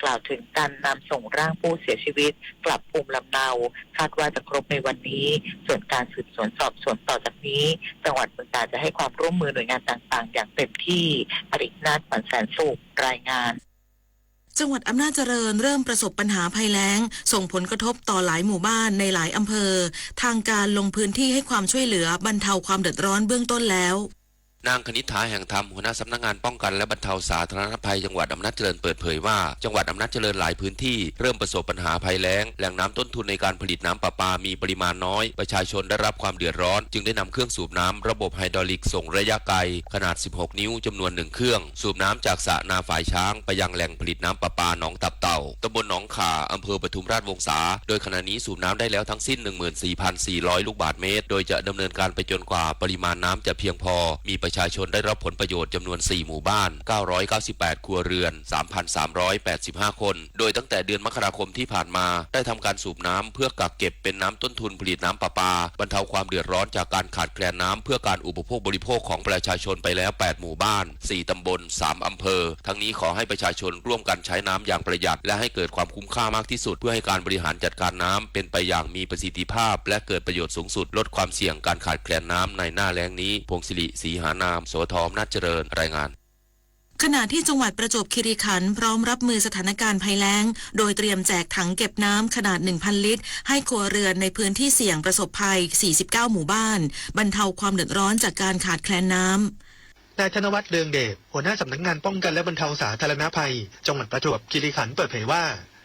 กล่าวถึงการนำส่งร่างผู้เสียชีวิตกลับภูมิลำเนา คาดว่าจะครบในวันนี้ ส่วนการสืบสวนสอบสวนต่อจากนี้ จังหวัดบึงกาฬจะให้ความร่วมมือหน่วยงานต่างๆ อย่างเต็มที่ อรินาถ ขวัญแสนสุข รายงาน จังหวัดอำนาจเจริญเริ่มประสบปัญหาภัยแล้ง ส่งผลกระทบต่อหลายหมู่บ้านในหลายอำเภอ ทางการลงพื้นที่ให้ความช่วยเหลือบรรเทาความเดือดร้อนเบื้องต้นแล้ว นางคณิษฐา แห่งธรรม หัวหน้าสำนักงานป้องกันและบรรเทาสาธารณภัยจังหวัดอำนาจเจริญเปิดเผยว่า จังหวัดอำนาจเจริญหลายพื้นที่เริ่มประสบปัญหาภัยแล้ง แหล่งน้ำต้นทุนในการผลิตน้ำประปามีปริมาณน้อย ประชาชนได้รับความเดือดร้อน จึงได้นำเครื่องสูบน้ำระบบไฮดรอลิกส่งระยะไกล ขนาด สิบหก นิ้ว จำนวนหนึ่งเครื่อง สูบน้ำจากสระนาฝายช้างไปยังแหล่งผลิตน้ำประปาหนองตับเต่า ตำบลหนองข่า อำเภอปทุมราชวงศา โดยขณะนี้สูบน้ำได้แล้วทั้งสิ้น หนึ่งหมื่นสี่พันสี่ร้อย ลูกบาศก์เมตร โดยจะดำเนินการไปจนกว่าปริมาณน้ำจะเพียงพอ มีประชาชนได้รับผลประโยชน์จำนวน สี่ หมู่บ้าน เก้าร้อยเก้าสิบแปด ครัวเรือน สามพันสามร้อยแปดสิบห้า คน โดยตั้งแต่เดือนมกราคมที่ผ่านมา ได้ทำการสูบน้ำเพื่อกักเก็บเป็นน้ำต้นทุนผลิตน้ำประปา บรรเทาความเดือดร้อนจากการขาดแคลนน้ำเพื่อการอุปโภคบริโภคของประชาชนไปแล้ว แปด หมู่บ้าน สี่ ตำบล สาม อำเภอ ทั้งนี้ขอให้ประชาชนร่วมกันใช้น้ำอย่างประหยัด และให้เกิดความคุ้มค่ามากที่สุด เพื่อให้การบริหารจัดการน้ำเป็นไปอย่างมีประสิทธิภาพ และเกิดประโยชน์สูงสุด ลดความเสี่ยงการขาดแคลนน้ำในหน้าแล้งนี้ พงศิริ ศรีหานาม สวท อำนาจเจริญ รายงาน ขณะที่จังหวัดประจวบคีรีขันธ์พร้อมรับมือสถานการณ์ภัยแล้ง โดยเตรียมแจกถังเก็บน้ำขนาด หนึ่งพัน ลิตร ให้ครัวเรือนในพื้นที่เสี่ยงประสบภัย สี่สิบเก้า หมู่บ้าน บรรเทาความเดือดร้อนจากการขาดแคลนน้ำ นายธนวัฒน์ เรืองเดช หัวหน้าสำนักงานป้องกันและบรรเทาสาธารณภัย จังหวัดประจวบคีรีขันธ์เปิดเผยว่า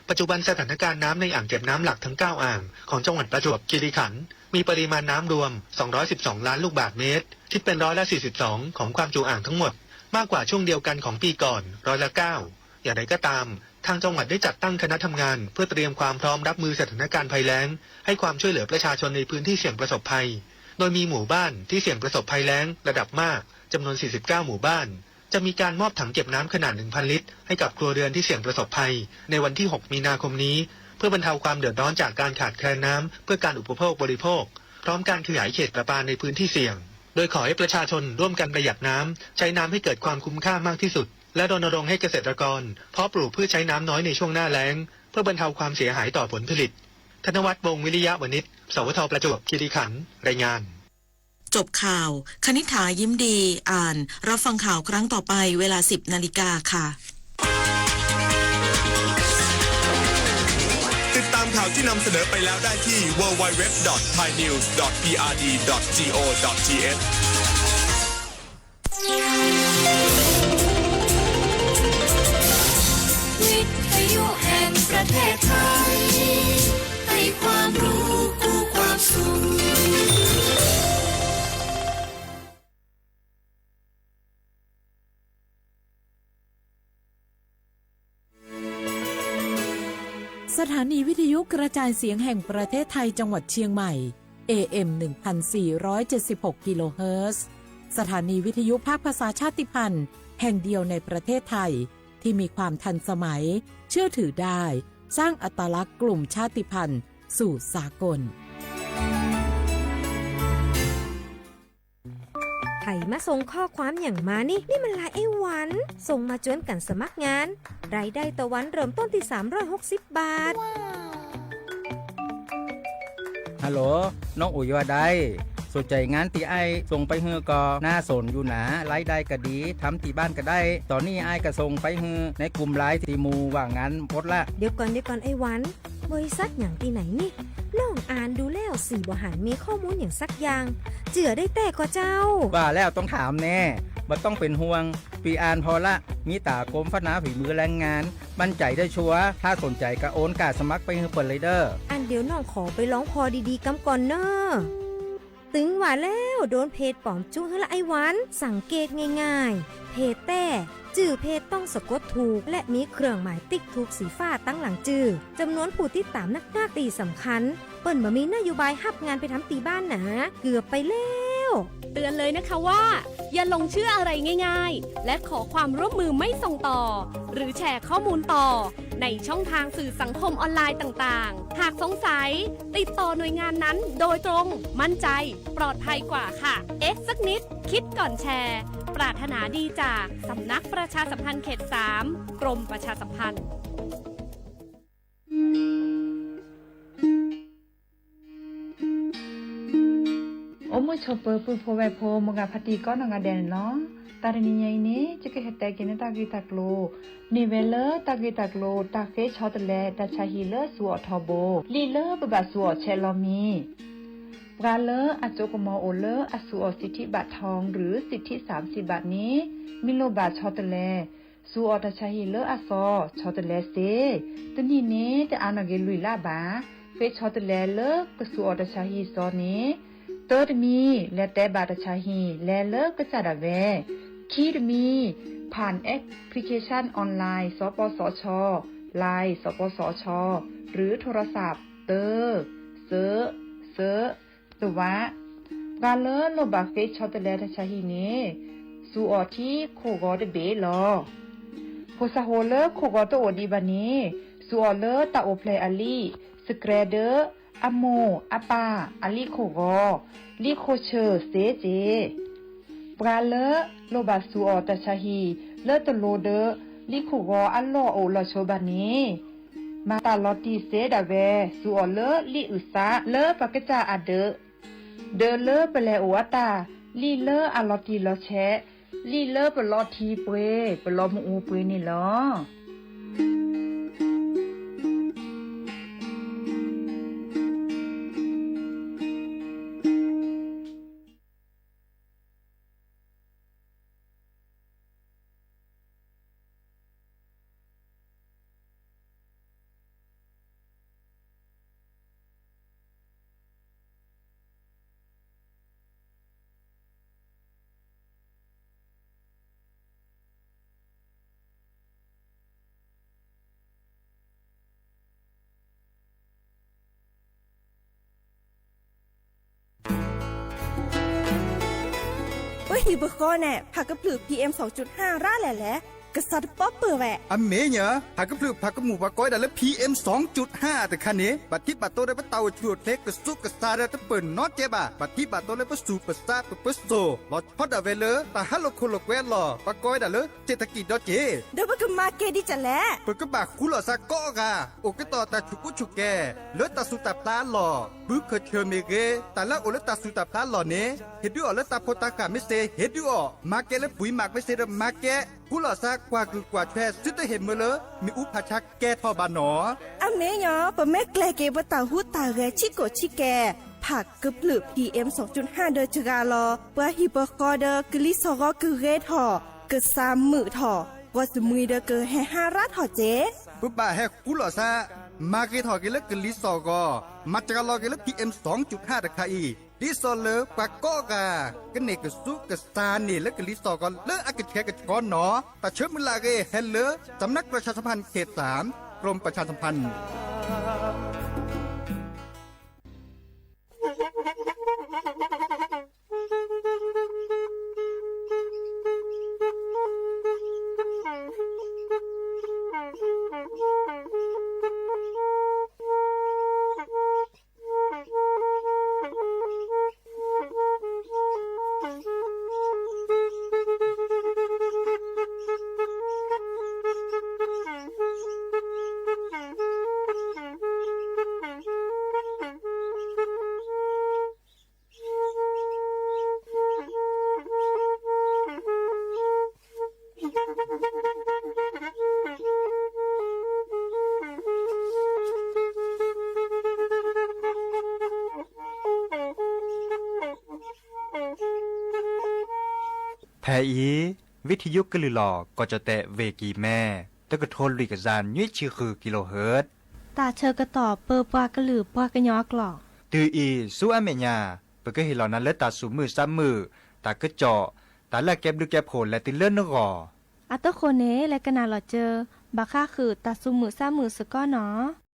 ปัจจุบันสถานการณ์น้ำในอ่างเก็บน้ำหลักทั้ง เก้า อ่าง ของจังหวัดประจวบคีรีขันธ์ มีปริมาณน้ำรวม สองร้อยสิบสอง ล้านลูกบาศก์เมตร คิดเป็นร้อยละ สี่สิบสอง ของความจุอ่างทั้งหมด มากกว่าช่วงเดียวกันของปีก่อน ร้อยละ เก้า อย่างไรก็ตาม ทางจังหวัดได้จัดตั้งคณะทำงานเพื่อเตรียมความพร้อมรับมือสถานการณ์ภัยแล้ง ให้ความช่วยเหลือประชาชนในพื้นที่เสี่ยงประสบภัย โดยมีหมู่บ้านที่เสี่ยงประสบภัยแล้งระดับมาก จำนวน สี่สิบเก้า หมู่บ้าน จะมีการมอบถังเก็บน้ำขนาด หนึ่งพัน ลิตร ให้กับครัวเรือนที่เสี่ยงประสบภัย ในวันที่ หก มีนาคมนี้ เพื่อบรรเทาความเดือดร้อนจากการขาดแคลนน้ำเพื่อการอุปโภคบริโภค พร้อมการขยายเขตประปาในพื้นที่เสี่ยง โดยขอให้ประชาชนร่วมกันประหยัดน้ำ ใช้น้ำให้เกิดความคุ้มค่ามากที่สุด และรณรงค์ให้เกษตรกรเพาะปลูกพืชใช้น้ำน้อยในช่วงหน้าแล้ง เพื่อบรรเทาความเสียหายต่อผลผลิต ธนวัฒน์ วงศ์วิริยะวณิช สวท ประจวบคีรีขันธ์ รายงาน จบข่าว คณิษฐา ยิ้มดี อ่าน รับฟังข่าวครั้งต่อไป เวลา สิบ นาฬิกาค่ะ ติดตามข่าวที่นำเสนอไปแล้วได้ที่ ดับเบิลยู ดับเบิลยู ดับเบิลยู ดอท ไทยนิวส์ ดอท พี อาร์ ดี ดอท จี โอ ดอท ที เอช วิทยุแห่งประเทศไทย ให้ความรู้คู่ความสุข สถานีวิทยุกระจายเสียงแห่งประเทศไทยจังหวัดเชียงใหม่ เอ เอ็ม หนึ่งพันสี่ร้อยเจ็ดสิบหก กิโลเฮิรตซ์ สถานีวิทยุภาคภาษาชาติพันธุ์แห่งเดียวในประเทศไทย ที่มีความทันสมัย เชื่อถือได้ สร้างอัตลักษณ์กลุ่มชาติพันธุ์สู่สากล ใผมาส่งข้อความอย่างมานี่ นี่มันไลน์ไอ้หวัน ส่งมาจวนกั๋นสมัครงาน รายได้ต่อวันเริ่มต้นที่สามร้อยหกสิบบาท ฮัลโหล น้องอุ๋ยว่าใด สนใจ๋งานตี้อ้ายส่งไปหื้อก่อ น่าสนอยู่หนา รายได้ก็ดี ทำตี้บ้านก็ได้ ต๋อนนี้อ้ายก็ส่งไปหื้อในกลุ่มไลน์ตี้หมู่ว่างงานหมดละ เดี๋ยวก่อน เดี๋ยวก่อนไอ้หวัน บริษัทหยังตี้ไหนนี่ น้องอ่านดูแล้วสี่บ่หันมีข้อมูลหยังสักอย่าง เจื้อได้แต๊ก่อเจ้า ว่าแล้วต้องถามแน่ บ่ต้องเป๋นห่วง ปี้อ่านผ่อละ มีต๋ากรมพัฒนาฝีมือแรงงาน มั่นใจ๋ได้ชัวร์ ถ้าสนใจ๋ก็โอนก้าสมัครไปหื้อเปิ้นเลยเด้อ อันเดี๋ยวน้องขอไปลองผ่อดีๆ กำก่อนเน่อ ตึงว่าแล้ว โดนเพจป๋อมจุ๊หื้อละไอ้หวัน สังเกตง่ายๆ เพจแต๊ จื้อเพจต้องสะกดถูก และมีเครื่องหมายติ๊กถูกสีฟ้าตังหลังจื้อ จำนวนผู้ติดต๋ามนักๆ ตี้สำคัญ เปิ้นบ่มีนโยบายฮับงานไปทำตี้บ้านหนา เกือบไปแล้ว เตือนเลยนะคะว่า อย่าหลงเชื่ออะไรง่ายๆ และขอความร่วมมือไม่ส่งต่อ หรือแชร์ข้อมูลต่อ ในช่องทางสื่อสังคมออนไลน์ต่างๆ หากสงสัย ติดต่อหน่วยงานนั้นโดยตรง มั่นใจ ปลอดภัยกว่าค่ะ เอ๊ะสักนิด คิดก่อนแชร์ ปรารถนาดีจากสำนักประชาสัมพันธ์เขตสาม กรมประชาสัมพันธ์ အိၣ်မုာ်ဆိးပၢၤ ပုၢ်ဖိဝဲၢ်ဖိ မိၢ်ပၢ်ဖါတံၢ်ကိးနီၢ်ဂၤဒဲးန့ၣ်လီၤ. တၢ်တနံၤညါအံၤန့ၣ် ယကဟဲတဲက့ၤန့ၢ်တၢ်ဂ့ၢ်တၢ်ကျိၤ မ့ၢ်ဝဲလၢတၢ်ဂ့ၢ်တၢ်ကျိၤ တၢ်ဃ့ဆီတလဲတၢ်ဆါဟံၣ်လၢစူၤအီၣ်ထီဘိ လံာ်လၢပဘၣ်စူၤအီၣ်ဆဲးလီၤမံၤ ပှၤလၢအစိကမီၤအိၣ်လၢအစူၤအီၣ်စံးထံးဘးထီၣ် ရူၢ်စံးထံးစၢ်စံးဘးန့ၣ် မ့ၢ်လိၣ်ဘၣ်ဆီတလဲ စူၤအီၣ်တၢ်ဆါဟံၣ်လၢအစီ ဆီတလဲစ့ တနံၣ်န့ၣ် တအါနီၣ်က့ၤလွံၢ်လါဘၣ်. ဃ့ဆီတလဲလၢကစူၤအီၣ်တၢ်ဆါဟံၣ်စီန့ၣ် တၢတမံၤ လဲၤတဲဘၣ်တၢ်ဆါဟံၣ် လဲၤလၢကစၢ်ဒၣ်ဝဲ ခံတမံၤ ผ่านแอปพลิเคชันออนไลน์ สปสช Line สปสช หรือโทรศัพท์ တၢ စၢ စၢ တဝး ပှၤလၢလိၣ်ဘၣ်ဃ့ဆီတလဲတၢ်ဆါဟံၣ်န့ၣ် စူၤအီၣ်ထံခိၣ်ဂီၤတဘ့ၣ်လီၤ. ဖိစၢ်ဖိလၢခိၣ်ဂီၤတအိၣ်ဒံးဘၣ်န့ၣ် စူၤအီၣ်လၢတၢ်အိၣ်ဖျဲၣ်အလံာ် စကြဲဒၢ အမိၢ်အပၢ်အလံာ်ခိၣ်ဂီၤ လံာ်ခိၣ်ဆၢစ့စ့ ပှၤလၢလိၣ်ဘၣ်စူၤအီၣ်တၢ်ဆါဟံၣ် လၢတလိၤဒီး လံာ်ခိၣ်ဂီၤအလီၢ်အိၣ်လီၤဆိဘၣ်န့ၣ် မၤတၢ်လီၤတံၢ်စ့ဒၣ်ဝဲ စူၤအီၣ်လၢလံာ်အုၣ်သးလၢပကစၢ်အဒၢး ဒၢးလၢပလဲၤအိၣ်အတၢ် လံာ်လၢအလီၤတံၢ်လီၤဆဲး လံာ်လၢပလီၤထံပှ့ၤ ပလီၤမုၢ်အူပှ့ၤန့ၣ်လီၤ. ပဟံၣ်ပဃီန့ၣ် ဖးကဖျၢၣ် PM စူၣ်ဟၣ် ရၣ်လဲၣ်လဲၣ်, ကစးတပီၢ်ပၢၢ်ဝဲ. အမ့ၢ်ညါ ဖးကဖျၢၣ်ဖးကမူၣ် ပှၤကိးဝဲဒၣ်လၢ PM စူၣ်ဟၣ်တခါန့ၣ် ဘၣ်ထံးဘၣ်တီလၢပတၢ်အိၣ်ဆူၣ်အိၣ်ချ့ ကစူးကစါဒီးတပၢၢ်နီတကဲဘၣ်. ဘၣ်ထံးဘၣ်တီလၢပဆူးပဆါ ပပၢဆှၢ လီၤဆီဒၣ်ဝဲလၢ တၢ်ဟးလိာ်ခိၣ်လိာ်ကွဲအလီၢ် ပှၤကိးဝဲဒၣ်လၢ เศรษฐกิจ ဒီးက့ၤ ဒီးပကမၤကဲဒ်လဲၣ်. ပကဘၣ်ဃူလိာ်စ့ၢ်ကီးအဂၤ အိၣ်ကတီၢ်တၢ်ဆူၣ်ကူဆူၣ်ကဲ လၢတၢ်ဆူးတၢ်ဖျါအလီၢ်, ဘုခၢၣ်ဆၢၣ်မ့ၢ်ဂ့ၤ, တၢ်လၢအအိၣ်လၢတၢ်ဆူးတၢ်ဖျါအလီၢ်န့ၣ် ဟ့ၣ်ဒုးအီၣ်လၢတၢ်ဖိတၢ်ဃၢ်မ့ၢ်စ့ၢ် ဟ့ၣ်ဒုးအီၣ်, မၤကဲလၢပှံၤမးမ့ၢ်စ့ၢ်ဒီးမၤကဲ, ဃူလိာ်စ့ၢ် ကွၢ်ကုၢ်ကွၢ်ထွဲ စုတဟ့ၣ်မၢလၢ မ့ၣ်အူဖးဆါကဲထီၣ်ဘၣ်နီၤ. အမ့ၢ်ညါ ပမ့ၢ်ကျဲၤက့ၤပတၢ်ဟူးတၢ်ဂဲၤဆံးကိာ်ဆံးကဲ, ဖးကဖျၢၣ် PM စူၣ်ဟၣ် ဒီးစှၤလီၤ ပှၤဟံၣ်ပဃီဒီး ကလံၤစိးဂီၤကဂ့ၤထီၣ်, ကစၢ်မုာ်ထီၣ်, ဂီၤစမှံဒီးကဟဲဟါရၣ်ထီၣ်က့ၤ. ပဘၣ်ဟဲဃူလိာ်စ့ၢ်, မၤဂ့ၤထီၣ်က့ၤလၢကလံၤစိးဂီၤ, မၤစှၤလီၤက့ၤလၢ PM စူၣ်ဟၣ် တခါအံၤ, ဒ်သိးလၢပှၤကိးဂၤ ကန့ၢ်ကစူးကစါန့ၣ်လၢကလံၤစိးဂီၤလၢအကဆှဲကဆှီနီၤ. တၢ်ဆၢမုၢ်လၢ်အဂ့ၢ် ဟဲလၢ สำนักประชาสัมพันธ์เขตสาม กรมประชาสัมพันธ์ ဖဲအံၤ ဝံထံယိကလုၢ်လီၤ ကီၢ်ကၠီၣ်တဲၣ် ဝ့ၢ်ကံၢ်မဲ, တကထိလွံၢ်ကယၤနွံဆံဃုကံလိဟၢၣ်. တၢ်ဆၢကတီၢ်ပၢပှၤကလုာ်ပှၤကညီအကျိာ်. တုၤအံၤဆူအမဲာ်ညါ, ပကဟ့ၣ်လီၤနၤလၢတၢ်သူၣ်မုာ်သးမုာ်, တၢ်ကစီၣ်, တၢ်လၢအကဲဘျုးကဲဖှိၣ်လဲၤတုၤလၢနဂီၢ်. အတဃိန့ၣ် လဲၤကနၣ်လီၤစၢၤ ဘၣ်ဃးဃုာ်တၢ်သူၣ်မုာ်သးမုာ်စ့ၢ်ကီးနီၤ.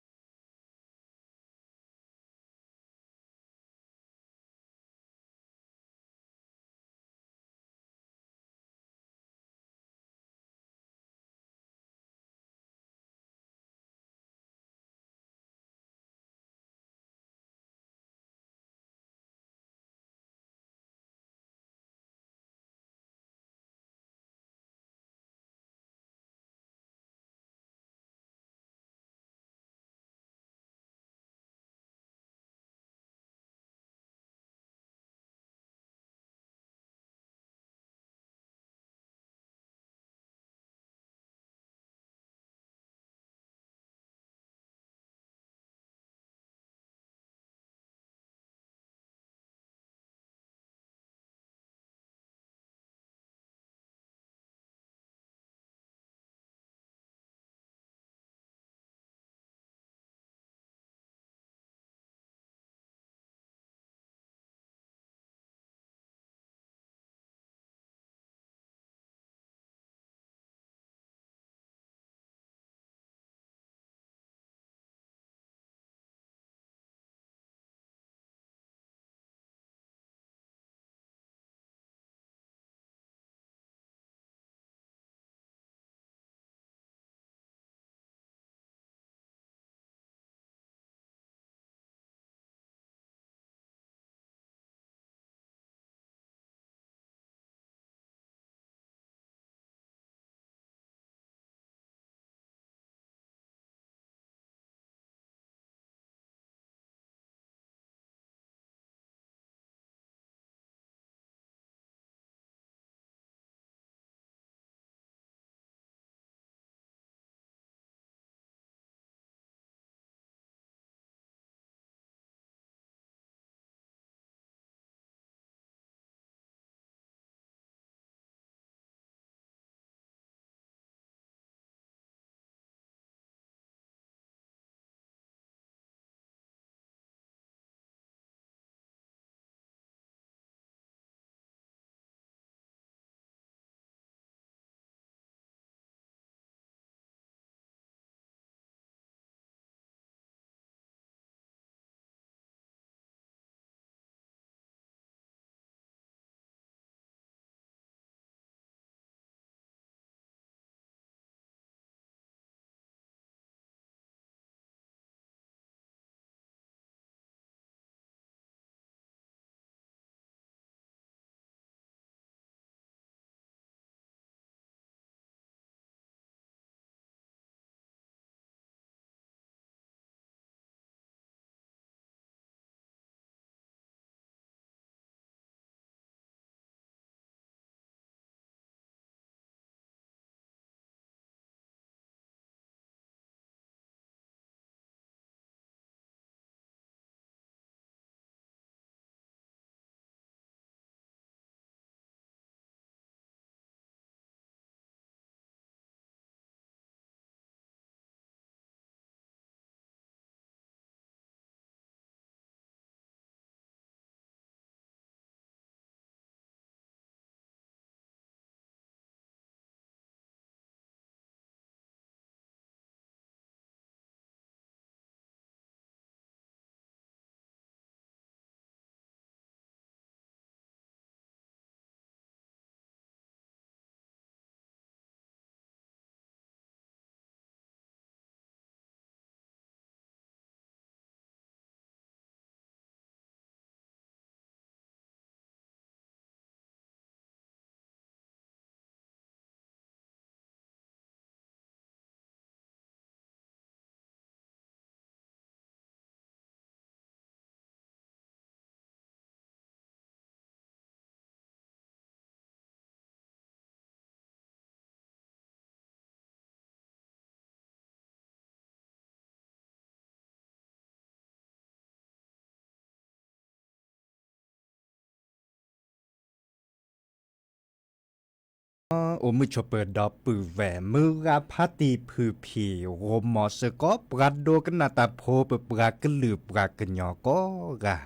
အိၣ်မုာ်ဆိးပၢၤဒီပုၢ်ဝဲၢ် မုၢ်ဂၤဖါတံၢ်ဖုၣ်ဖံၣ် ဂီၤမီၤစ့ၢ်ကီး ပှၤဒိကနၣ်တၢ်ဖိ ပပှၤကလုာ်ပှၤကညီကိးဂၤ,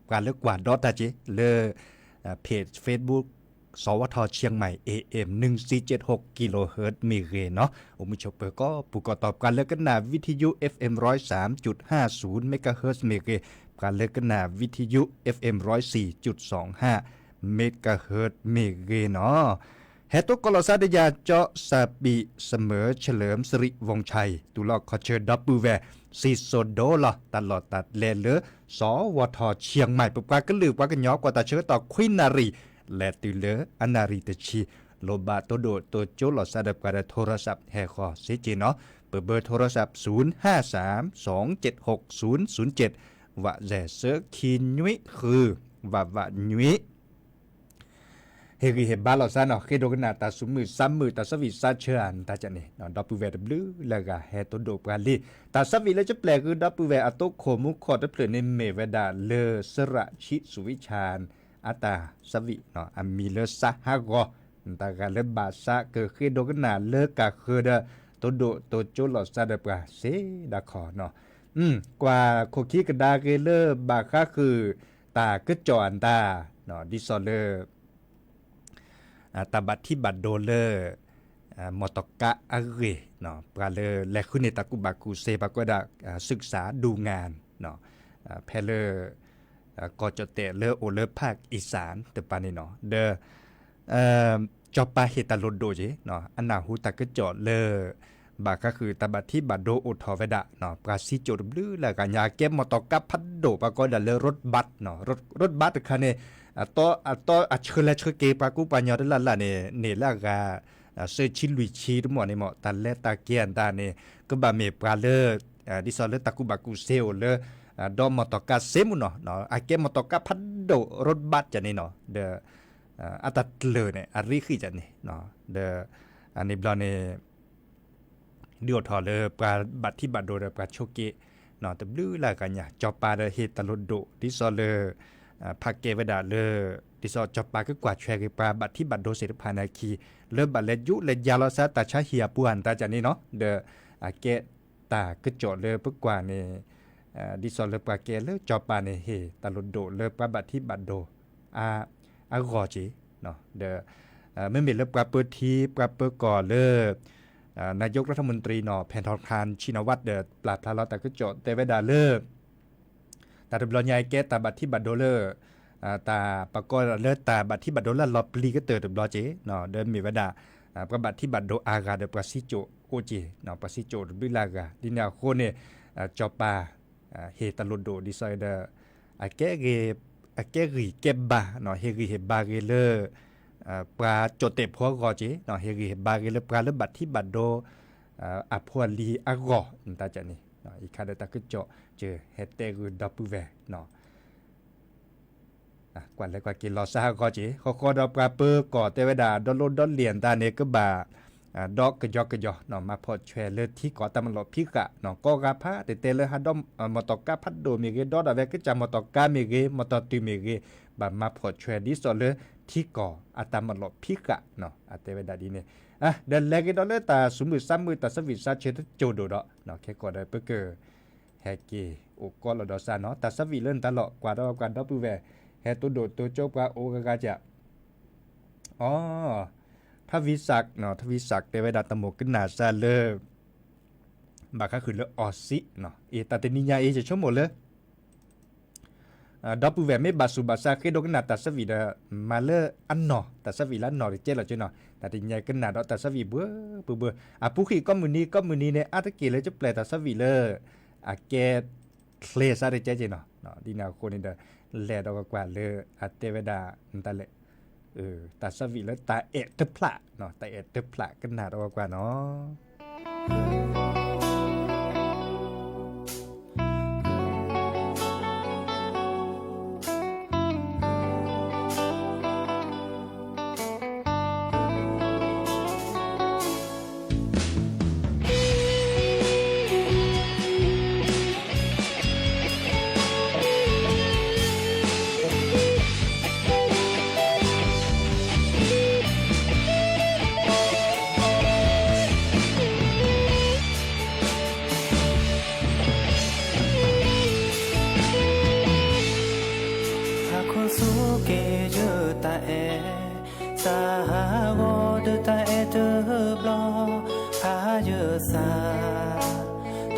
ပှၤလၢကွၢ်ဒီးတၢ်က့ၤလၢ page Facebook စဝထ เชียงใหม่ เอเอ็ม หนึ่งสี่เจ็ดหก กิโลเฮิรตซ์ မ့ၢ်ဂ့ၤနီၤ, အိၣ်မုာ်ဆိးပၢၤကိးပူၤကိးတီၤ ပှၤလၢကနၣ် วิทยุ เอฟเอ็ม ร้อยสามจุดห้าศูนย์ เมกะเฮิรตซ์ မ့ၢ်ဂ့ၤ, ပှၤလၢကနၣ် วิทยุ เอฟเอ็ม ร้อยสี่จุดสองห้า เมกะเฮิรตซ์ မ့ၢ်ဂ့ၤနီၤ. ဟဲတိကိးလီၤစၢ်ဒီးယၤ ကၠီစၢ်ပံး เสมอเฉลิมสิริวงศ์ชัย တူၢ်လိာ်ခီဆၢဒီပုၢ်ဝဲၢ် စံၣ်စိၤဒိလီၤ တၢ်လီၢ်တၢ်လဲၤလၢ สวท เชียงใหม่ ပပှၤကလုာ်ပှၤကညီ ကွၢ်တၢ်ဆၢကတီၢ် ခွံနၣ်ရံၣ် လဲၤတုၤလၢအနၣ်ရံၣ်တဆံ, လိၣ်ဘၣ်တိၢ်ဒိၣ်တိၢ်ကၠိလီၤစၢ်ဒီးပှၤဒီး โทรศัพท์ ဟဲဃီၤစ့ၢ်ကီးနီၤ, ပ เบอร์โทรศัพท์ ศูนย์ห้าสามสองเจ็ดหกศูนย์ศูนย์เจ็ด ဝးစဲး သၢ ခံ နွံ ဃု ဝး ဝး နွံ ဟ့ၣ်ဂံၢ်ဟ့ၣ်ဘါလီၤစၢ်နီၤ, ဃ့ဒိကနၣ်တၢ်သူၣ်မုာ်သးမုာ် တၢ်သးဝံၣ်သးဆၢဧါ နတၢ်ကန့ၣ်, ဒီပုၢ်ဝဲၢ်တဘျုးလၢအဂၤ ဟဲတိၢ်ဒိၣ်ပှၤလံ, တၢ်သးဝံၣ်လၢကပျဲၢ်ဃုာ် ဒီပုၢ်ဝဲၢ်အသိခိၣ်မူခိၣ်တဖျၢၣ်န့ၣ် မ့ၢ်ဝဲဒၣ်လၢ စရးချံး စူဝံၣ်ဆၣ် အတၢ်သးဝံၣ် အမံၤလၢစးဟးဂီၤ, နတၢ်ဂၤလၢဘၣ်စးကဃ့ဒိကနၣ်လၢကဃၢၤဒီး တိၢ်ဒိၣ်တိၢ်ကၠိလီၤစၢ်ဒီးပှၤစ့ဒၣ်ခီနီၤ, ကွၢ်ခိၣ်ခံကဒါက့ၤလၢဘၣ်ဃးဃုာ် တၢ်ကစီၣ်အတၢ် ဒ်သိးလၢ တၢ်ဘၣ်ထံးဘၣ်ဒိလၢ မီၢ်တီၢ်ကါအဂ့ၢ်, ပှၤလၢလဲၤဃုန့ၢ်တၢ်ကူၣ်ဘၣ်ကူၣ်သ့ ပှၤကိးဝဲဒၣ် ศึกษาดูงาน ဖဲလၢ ကီၢ်ကၠီၣ်တဲၣ်လၢအိၣ်လၢ ภาคอีสาน တပၤန့ၣ်နီၤ, ဒီး စီၤပၤဟ့ၣ်တၢ်လိၣ်ဒိၣ်က့ၤ အနၢ်ဟူတၢ်ကစီၣ်လၢ ဘၣ်ဃးဃုာ်တၢ်ဘၣ်ထံးဘၣ်ဒိအိၣ်ထီၣ်ဝဲဒၣ် ပှၤစံကၠိၣ်တဘျုးလၢအဂၤညါ အကဲမီၢ်တီၢ်ကါဖးဒိၣ် ပှၤကိးဒၣ်လၢ รถบัส နီၤ, รถบัส တခါန့ၣ် အတီအဆၢလဲၤဆှၢက့ၤ ပှၤကူပှၤညီတလၢ်လၢ်န့ၣ် န့ၢ်လၢအဂၤ သၢဆံလွံၢ်ဆံတမံၤန့ၣ်မ့ၢ် တၢ်လဲၤတၢ်က့ၤအတၢ်န့ၣ် ကဘၣ်မ့ၢ်ပှၤလၢ ဒ်သိးလၢတၢ်ကူၣ်ဘၣ်ကူၣ်သ့အိၣ်လၢ ဒီးမီၢ်တီၢ်ကါစ့မ့ၢ်နီၤ, အကဲမီၢ်တီၢ်ကါဖးဒိၣ် รถบัส ကန့ၣ်နီၤ, ဒီး အတၢ်တလၢာ်န့ၣ် အရ့ဃံာ်ကန့ၣ်, ဒီး အန့ၣ်ဘျီန့ၣ် ဒုးအိၣ်ထီၣ်လၢပှၤဘၣ်ထံးဘၣ်ဒိဒီးပှၤဆိးက့ တဘျုးလၢအဂၤညါ စီၤပၤဒီးဟ့ၣ်တၢ်လိၣ်ဒိၣ် ဒ်သိးလၢ ဖးကဲဝဲဒၣ်လၢ ဒ်သိးစီၤပၤကကွၢ်ထွဲက့ၤပှၤဘၣ်ထံးဘၣ်ဒိသ့ၣ်တဖၣ်န့ၣ်အခံ လၢဘၣ်လဲၤယူးလဲၤယၤလီၤစၢ်တၢ်ဆါဟံၣ်အပူၤဧါ နတၢ်ကန့ၣ်နီၤ, ဒီး အကဲတၢ်ကစီၣ်လၢပကွၢ်န့ၣ် ဒ်သိးလၢပှၤကဲလၢစီၤပၤန့ၣ် ဟ့ၣ်တၢ်လိၣ်ဒိၣ်လၢပှၤဘၣ်ထံးဘၣ်ဒိ အဂီၢ်က့ၤ, ဒီး မ့မ့ၢ်လၢပှၤပၢထံပှၤပၢကီၢ်လၢ นายกรัฐมนตรีနီၤ แพทองธาร ชินวัตร ဒီးပျၢ်ဖျါလီၤတၢ်ကစီၣ်တဲဝဲဒၣ်လၢ တၢ်တဘျီညါအံၤကဲတၢ်ဘၣ်ထံးဘၣ်ဒိလၢ တၢ်ပကိးလၢတၢ်ဘၣ်ထံးဘၣ်ဒိလၢလီၤပျံၤကတၢၢ်တဘျီက့ၤ, ဒီးမ့ၢ်ဝဲဒၣ် ပှၤဘၣ်ထံးဘၣ်ဒိအါဂၤဒီးပှၤစံကၠိၣ်အိၣ်က့ၤ, ပှၤစံကၠိၣ်တဘျုးလၢအဂၤ ဒ်န့ၣ်အဃိန့ၣ် စီၤပၤ ဟ့ၣ်တၢ်လိၣ်ဒိၣ်ဒ်သိးဒီး အကဲဂ့ၤ အကဲဂံၢ်ကဲဘါ ဟ့ၣ်ဂံၢ်ဟ့ၣ်ဘါဂ့ၤလၢ ပှၤကၠိၣ်တဲာ်ဖိအဂီၢ်က့ၤ, ဟ့ၣ်ဂံၢ်ဟ့ၣ်ဘါဂ့ၤလၢပှၤလၢဘၣ်ထံးဘၣ်ဒိ အဖိအလံၤအဂီၢ် နတၢ်ကန့ၣ် အံၤခါဒီးတၢ်ကစီၣ် ကဟဲတဲဂုာ်ဒီပုၢ်ဝဲၢ် ကွၢ်လဲၤကွၢ်က့ၤလီၤစၢ်ဟးဂီၤက့ၤ ဃီဃီဒီးပှၤပၢကီၢ်တဲဝဲဒၣ် ဒီလိဒီလ့ၣ်အတၢ်န့ၣ် ကဘၣ် ဒီကယီကယီ မၤဖီၣ်ဆွဲၤလၢထံကီၢ်တၢ်မၤလီၢ်ဖံးဃာ် ကိးဂၤဖးတဲတဲလၢဟးဒီး မီၢ်တီၢ်ကါဖးဒိၣ်မ့ၢ်ဂ့ၤ ဒီဒၣ်ဝဲကစၢ်မီၢ်တီၢ်ကါမ့ၢ်ဂ့ၤ မီၢ်တီၢ်တုၤမ့ၢ်ဂ့ၤ ဘၣ်မၤဖီၣ်ဆွဲၤဒ်သိးလၢထံကီၢ်အတၢ်မၤလီၢ်ဖံးဃာ် အတဲဝဲဒၣ်ဒ်န့ၣ် ဒီးလဲၤက့ၤဒီးလၢတၢ်သူၣ်မုာ်သးမုာ်တၢ်သးဝံၣ်သးဆၢတကၠိၤဒိၣ်ဒီး ခဲကိာ်ဒီးပက ဟဲက့ၤအိၣ်ကီးလီၤဒီးစၢ်နီၤ တၢ်သးဝံၣ်လၢနတၢ်လီၢ် ကွၢ်ဒီးကွၢ်ဒီပုၢ်ဝဲၢ် ဟဲတိၢ်ဒိၣ်တိၢ်ကၠိပှၤအိၣ်ဂၤဂၤကၢ် အ ထၣ်ဝံစး ထၣ်ဝံစးတဲဝဲဒၣ်တၢ်မိၣ်ကနၣ်စၢ်လၢ ဘၣ်ဃးဃုာ်လၢအီၤစံး အ့ တၢ်တနံၤညါအံၤ ယဆိကမိၣ်လၢ ဒီပုၢ်ဝဲၢ်မ့ၢ်ဘၣ်သူၣ်ဘၣ်သးဃ့ဒိကနၣ်တၢ်သးဝံၣ်ဒီး မၤလၢအနီၢ် တၢ်သးဝံၣ်လၢအနီၢ်တကဲလီၤက့နီၤ တၢ်တနံၤညါကနၣ်ဒီးတၢ်သးဝံၣ်ဘှီဘှီဘှီ အပူၤဃံးကိးမုၢ်နံၤကိးမုၢ်နံၤန့ၣ် အါတက့ၢ်လၢကပျဲၢ်တၢ်သးဝံၣ်လၢ အကဲ ချ့စးတကဲက့နီၤ ဒ်န့ၣ်အဃိန့ၣ်ဒီး လဲၤဒီးကွၢ်ကွၢ်လၢအတဲဝဲဒၣ် နတၢ်လဲၣ် တၢ်သးဝံၣ်လၢတၢ်အဲၣ်တဖျး တၢ်အဲၣ်တဖျးကနၣ်ဒီးကွၢ်ကွၢ်နီၤ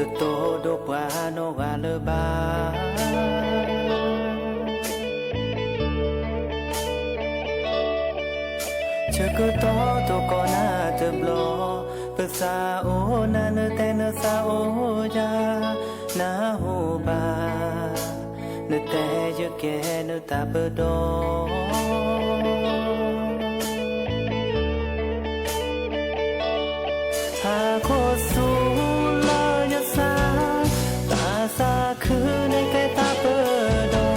တတိၢ်ဒိၣ်ပှၤနီၢ်ဂၤလၢၤဘၣ်. ဆၢကတီၢ်တိၢ်ကီၢ်နၤတဘျီ, ပသးအိၣ်နၤ နတဲနသးအိၣ်ယၤ, နၢ်ဟူဘၣ်, နတဲယကဲနတၢ်ပဒီ ဟးခိၣ်ဆူလၢယသး, တၢ်သးခုန့ၣ်ကဲတၢ်ပဒီ,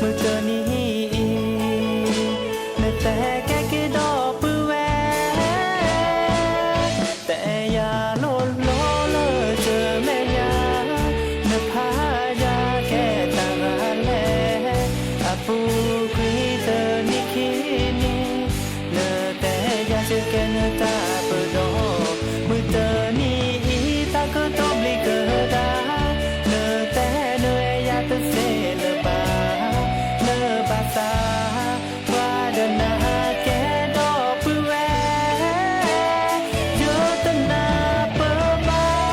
မုၢ်တနံၤအံၤ, နတဲကဲက့ၤဒီးပုၢ်ဝဲၢ်, တဲယၤလိၤလိၤလၢတမဲာ်ညါ, နဖးယၤကဲတၢ်ဂၤလဲၣ်, အပူၤကွံာ်တနံၣ်ခံနံၣ် နတဲယၤယကဲနတၢ်ပဒီ, မုၢ်တနံၤအံၤ တၢ်ကတိၤဘျံးကဒါ, နတဲနအဲၣ်ယၤတသ့လၢၤဘၣ်, နဘၣ်သး, ပှၤဒီးနၤကဲဒီးပုၢ်ဝဲၢ်, ယတနၢ်ပၢၢ်ဘၣ်.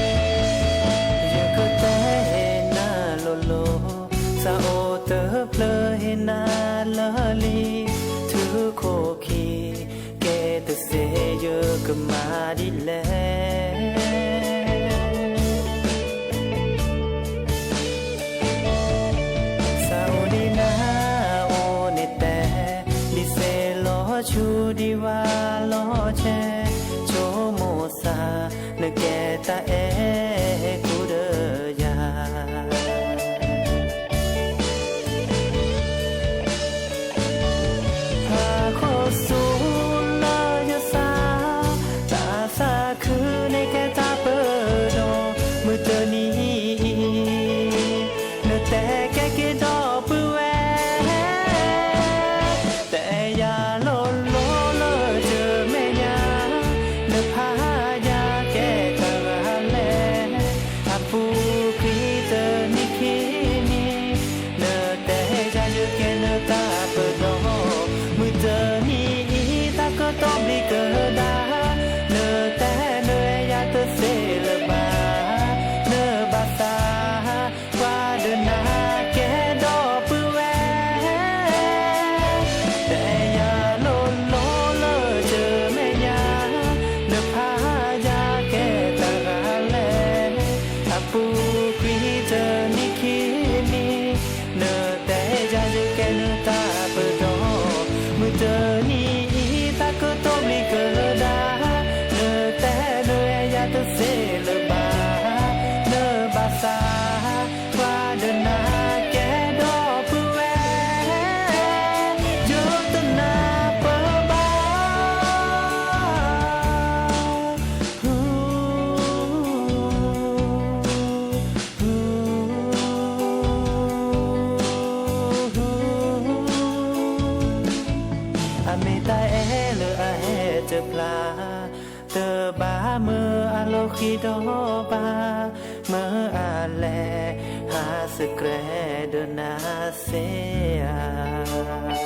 ယကတဲနၤလိၤလိၤ, သးအိၣ်တဖျၢၣ်ဟ့ၣ်နၤလၢာ်လံ, ထုးခိၣ်ခံ, ကဲတသ့ယကမၤဒ်လဲၣ်. သးအိၣ်ဒံးနၤအိၣ်န့ၣ်တဲ, ဒ်သ့ၣ်လီၤဆူဒံးဝါလီၤဆဲး, ဆိကမိၣ်သး, နကဲတၢ်အဲၣ်ကူဒီးယၤ ဟးခိၣ်ဆူလၢယသး, တၢ်သးခုန့ၣ်ကဲတၢ်ပဒီ, မုၢ်တနံၤအံၤ, နတဲကဲက့ၤဒီးပုၢ်ဝဲၢ်, တဲယၤလိၤလိၤလၢတမဲာ်ညါ, နဖးယၤကဲတၢ်ဂၤလဲၣ်, အပူၤကွံာ်တနံၣ်ခံနံၣ် နတဲယၤယကဲနတၢ်ပဒီ, မုၢ်တနံၤအံၤ တၢ်ကတိၤဘျံးကဒါ, နတဲနအဲၣ်ယၤတသ့လၢၤဘၣ်, နဘၣ်သး, ပှၤဒီးနၤကဲဒီးပုၢ်ဝဲၢ်, တဲယၤလိၤလိၤလၢတမဲာ်ညါ, နဖးယၤကဲတၢ်ဂၤလဲၣ်, အပူၤကွံာ်တနံၣ်ခံနံၣ် နတဲယၤယကဲနတၢ်ပဒီ, မုၢ်တနံၤအံၤ တၢ်ကတိၤဘျံးကဒါ, နတဲနအဲၣ်ယၤတသ့လၢၤဘၣ်, နဘၣ်သး, ပှၤဒီးနၤကဲဒီးပုၢ်ဝဲၢ်, ယတနၢ်ပၢၢ်ဘၣ်. အမ့ၢ်တၢ်အဲၣ်လၢအဟဲတဖျါ, တဘၣ်မၢအလီၢ်ဃံဒီးဘၣ်, မၢအလဲၤ, ဟးသကြဲးဒီးနၤစ့ဧါ.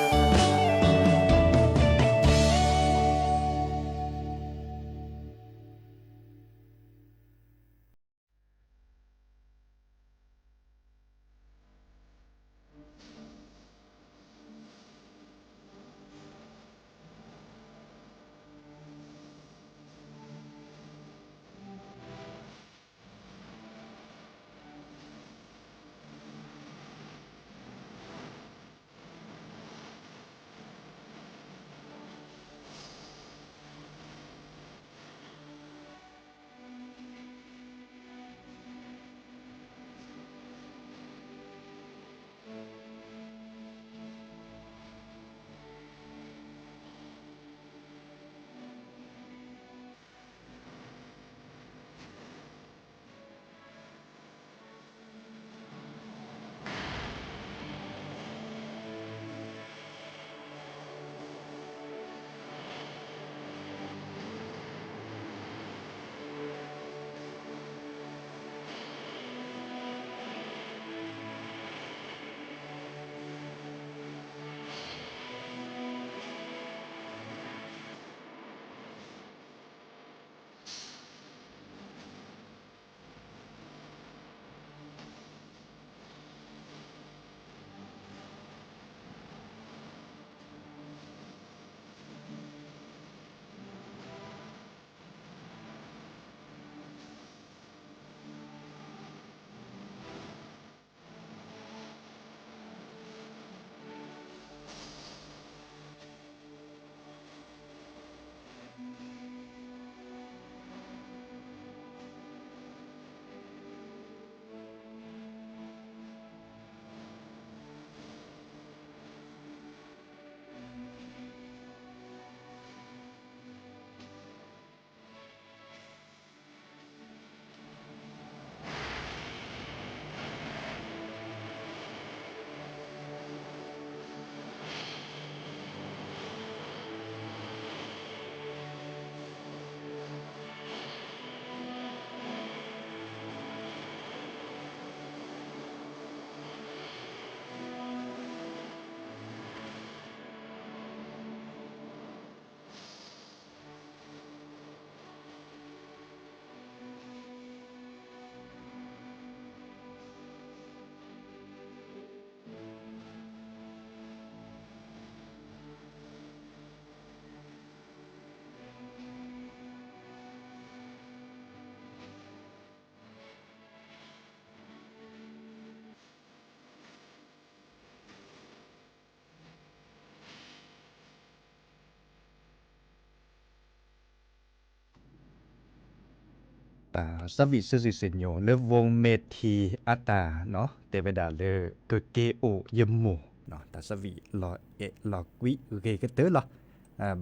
တၢ်သးဝံၣ်စ့စ့ၣ်စ့ၣ်ညိၣ်လၢ ဝိမဲထံအတၢ်နီၤ တဲဝဲဒၣ်လၢ ကက့ၤအိၣ်ယမိၢ်, တၢ်သးဝံၣ်လီၤအဲၣ်လီၤကွံဂ့ၤကတၢၢ်လီၤ.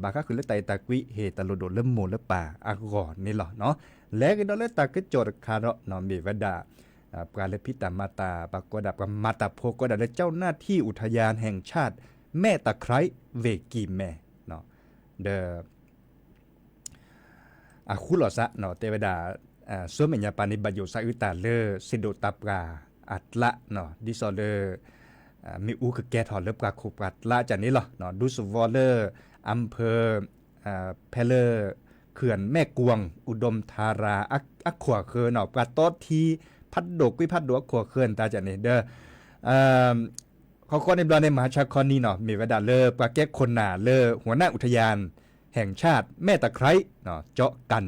ဘၣ်ဃးဃုာ်လၢတၢ်အဲၣ်တၢ်ကွံ ဟ့ၣ်တၢ်လိၣ်ဒိၣ်လၢမိၢ်လၢပၢ်အဂီၢ်န့ၣ်လီၤ. လဲၤကဒီးလၢတၢ်ကစီၣ်တခါဒီး မ့ၢ်ဝဲဒၣ် ပှၤလၢဖံးတၢ်မၤတၢ် ဘၣ်ကိးဒၣ် ပှၤမၤတၢ်ဖိကိးဒၣ်လၢ เจ้าหน้าที่อุทยานแห่งชาติแม่ตะไคร้ ဝ့ၢ်ကံၢ်မဲၢ် ဒီး အဃူလိာ်သး တဲဝဲဒၣ် ဆူမဲာ်ညါပၤန့ၣ် ဘၣ်ယိၣ်သးအုးတၢ်လၢ စ့ၣ်ဒိၣ်တၢ်ပှၢ်အကျါ ဒ်သိးလၢ မ့ၣ်အူကကဲထီၣ်လၢပှၤခိၣ်ပှၤကျါကန့ၣ်လီၤ. ဒူသဝီလၢ อำเภอ ဖဲလၢ เขื่อนแม่กวง อุดมธารา အခိၣ်အဃၢၤနီၤ ပှၤတီထံဖးဒိၣ်ကွံဖးဒိၣ်အခိၣ်အဃၢၤတၢ်ကန့ၣ် ဒီး ဃီဃီန့ၣ်ဘျီန့ၣ် မဟါဆါခီနံၤနီၤ မ့ၢ်ဝဲဒၣ်လၢပှၤကဲခိၣ်နၢ်လၢ หัวหน้าอุทยานแห่งชาติแม่ตะไคร้ เจาะกัน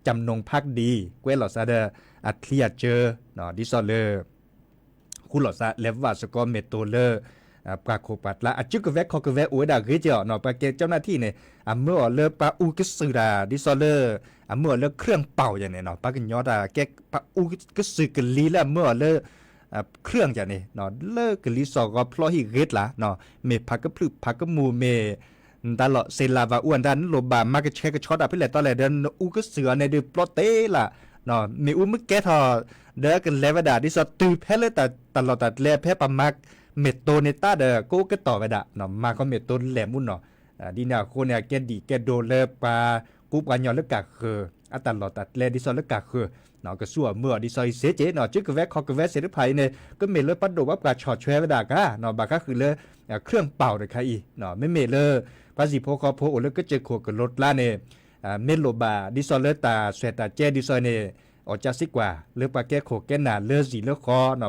จำนงภักดี ကွဲးလိာ်သးဒီး အချံအစၢ ဒ်သိးလၢ ဃူလိာ်သးလဲၤဘၣ်စ့ၢ်ကီးမဲာ်တိၤလၢ ပှၤခိၣ်ပှၤကျါ အစုကဝဲၤခီၣ်ကဝဲၤအိၣ်ဝဲဒၣ်ဂ့ၤက့ၤအီၤနီၤ ပှၤကဲ เจ้าหน้าที่ န့ၣ် အမၢအီၤလၢပှၤအူကစုၢ်တၢ် ဒ်သိးလၢ အမၢအီၤလၢ เครื่องเป่า ယၤန့ၣ်နီၤ ပှၤကညီတၢ်ကဲပှၤအူကစုၢ်ကလံၤလၢအမၢအီၤလၢ เครื่อง ယၤန့ၣ် လၢကလံၤစိးဂီၤဖျီဟံၣ်ဂ့ၤကျါနီၤ မ့ၢ်ဖးကဖျုးဖးကမူၣ်မ့ၢ် နတၢ်လီၢ်စ့လးဘၣ်အူအတၢ် နလိၣ်ဘၣ်မၤကဆှဲကဆှီတၢ်ဖဲလဲၣ်တီလဲၣ်ဒီး နအူကစုၢ်အီၤန့ၣ်ဒုးပျီတ့ၢ်လၢ် မ့ၣ်အူမ့ၢ်ကဲထီၣ် ဒီးကလဲၤဝဲဒၣ် ဒ်သိးတုၤဖဲလၢတၢ်လီၢ်တၢ်ကျဲဖဲပှၤမၤမဲာ်တိၤန့ၣ်တၢ်ဒီး ကအိၣ်ကတီၢ်ဝဲဒၣ် မၤဃီမဲာ်တိၤလဲၣ်မူနီၤ ဒ်န့ၣ်အဃိန့ၣ် အကဲဒံၣ်ကဲဒိးလၢပှၤကူပှၤညီလၢကၢ်ဃၢၤ အတၢ်လီၢ်တၢ်ကျဲဒ်သိးလၢကၢ်ဃၢၤ ကစူၢ်အီၤမၢအီၤဒ်သိးအံၤစ့ၢ်ကီးနီၤ စုကဝဲၤခီၣ်ကဝဲၤသ့ၣ်တဖၣ်အံၤန့ၣ် ကမ့ၢ်လၢပှၤဒိၣ်ဘၣ်ပှၤဆီၣ်ထွဲဝဲဒၣ်ကါနီၤ ဘၣ်ဃးဃုာ်လၢ เครื่องเป่า တခါအံၤ မ့မ့ၢ်လၢ ပှၤဟံၣ်ဖိဃီဖိအိၣ်လၢကစၢၢ်ခိၣ်ကလိကျါန့ၣ် မ့ၢ်လိၣ်ဘၣ်ဒ်သိးလၢတၢ်ဆွဲးတၢ်ကဲဒ်သိးန့ၣ် အီၣ်ကၠၢစ့ကွၢ် လၢပှၤကဲခိၣ်ကဲနၢ်လၢဟံၣ်လၢဃီနီၤ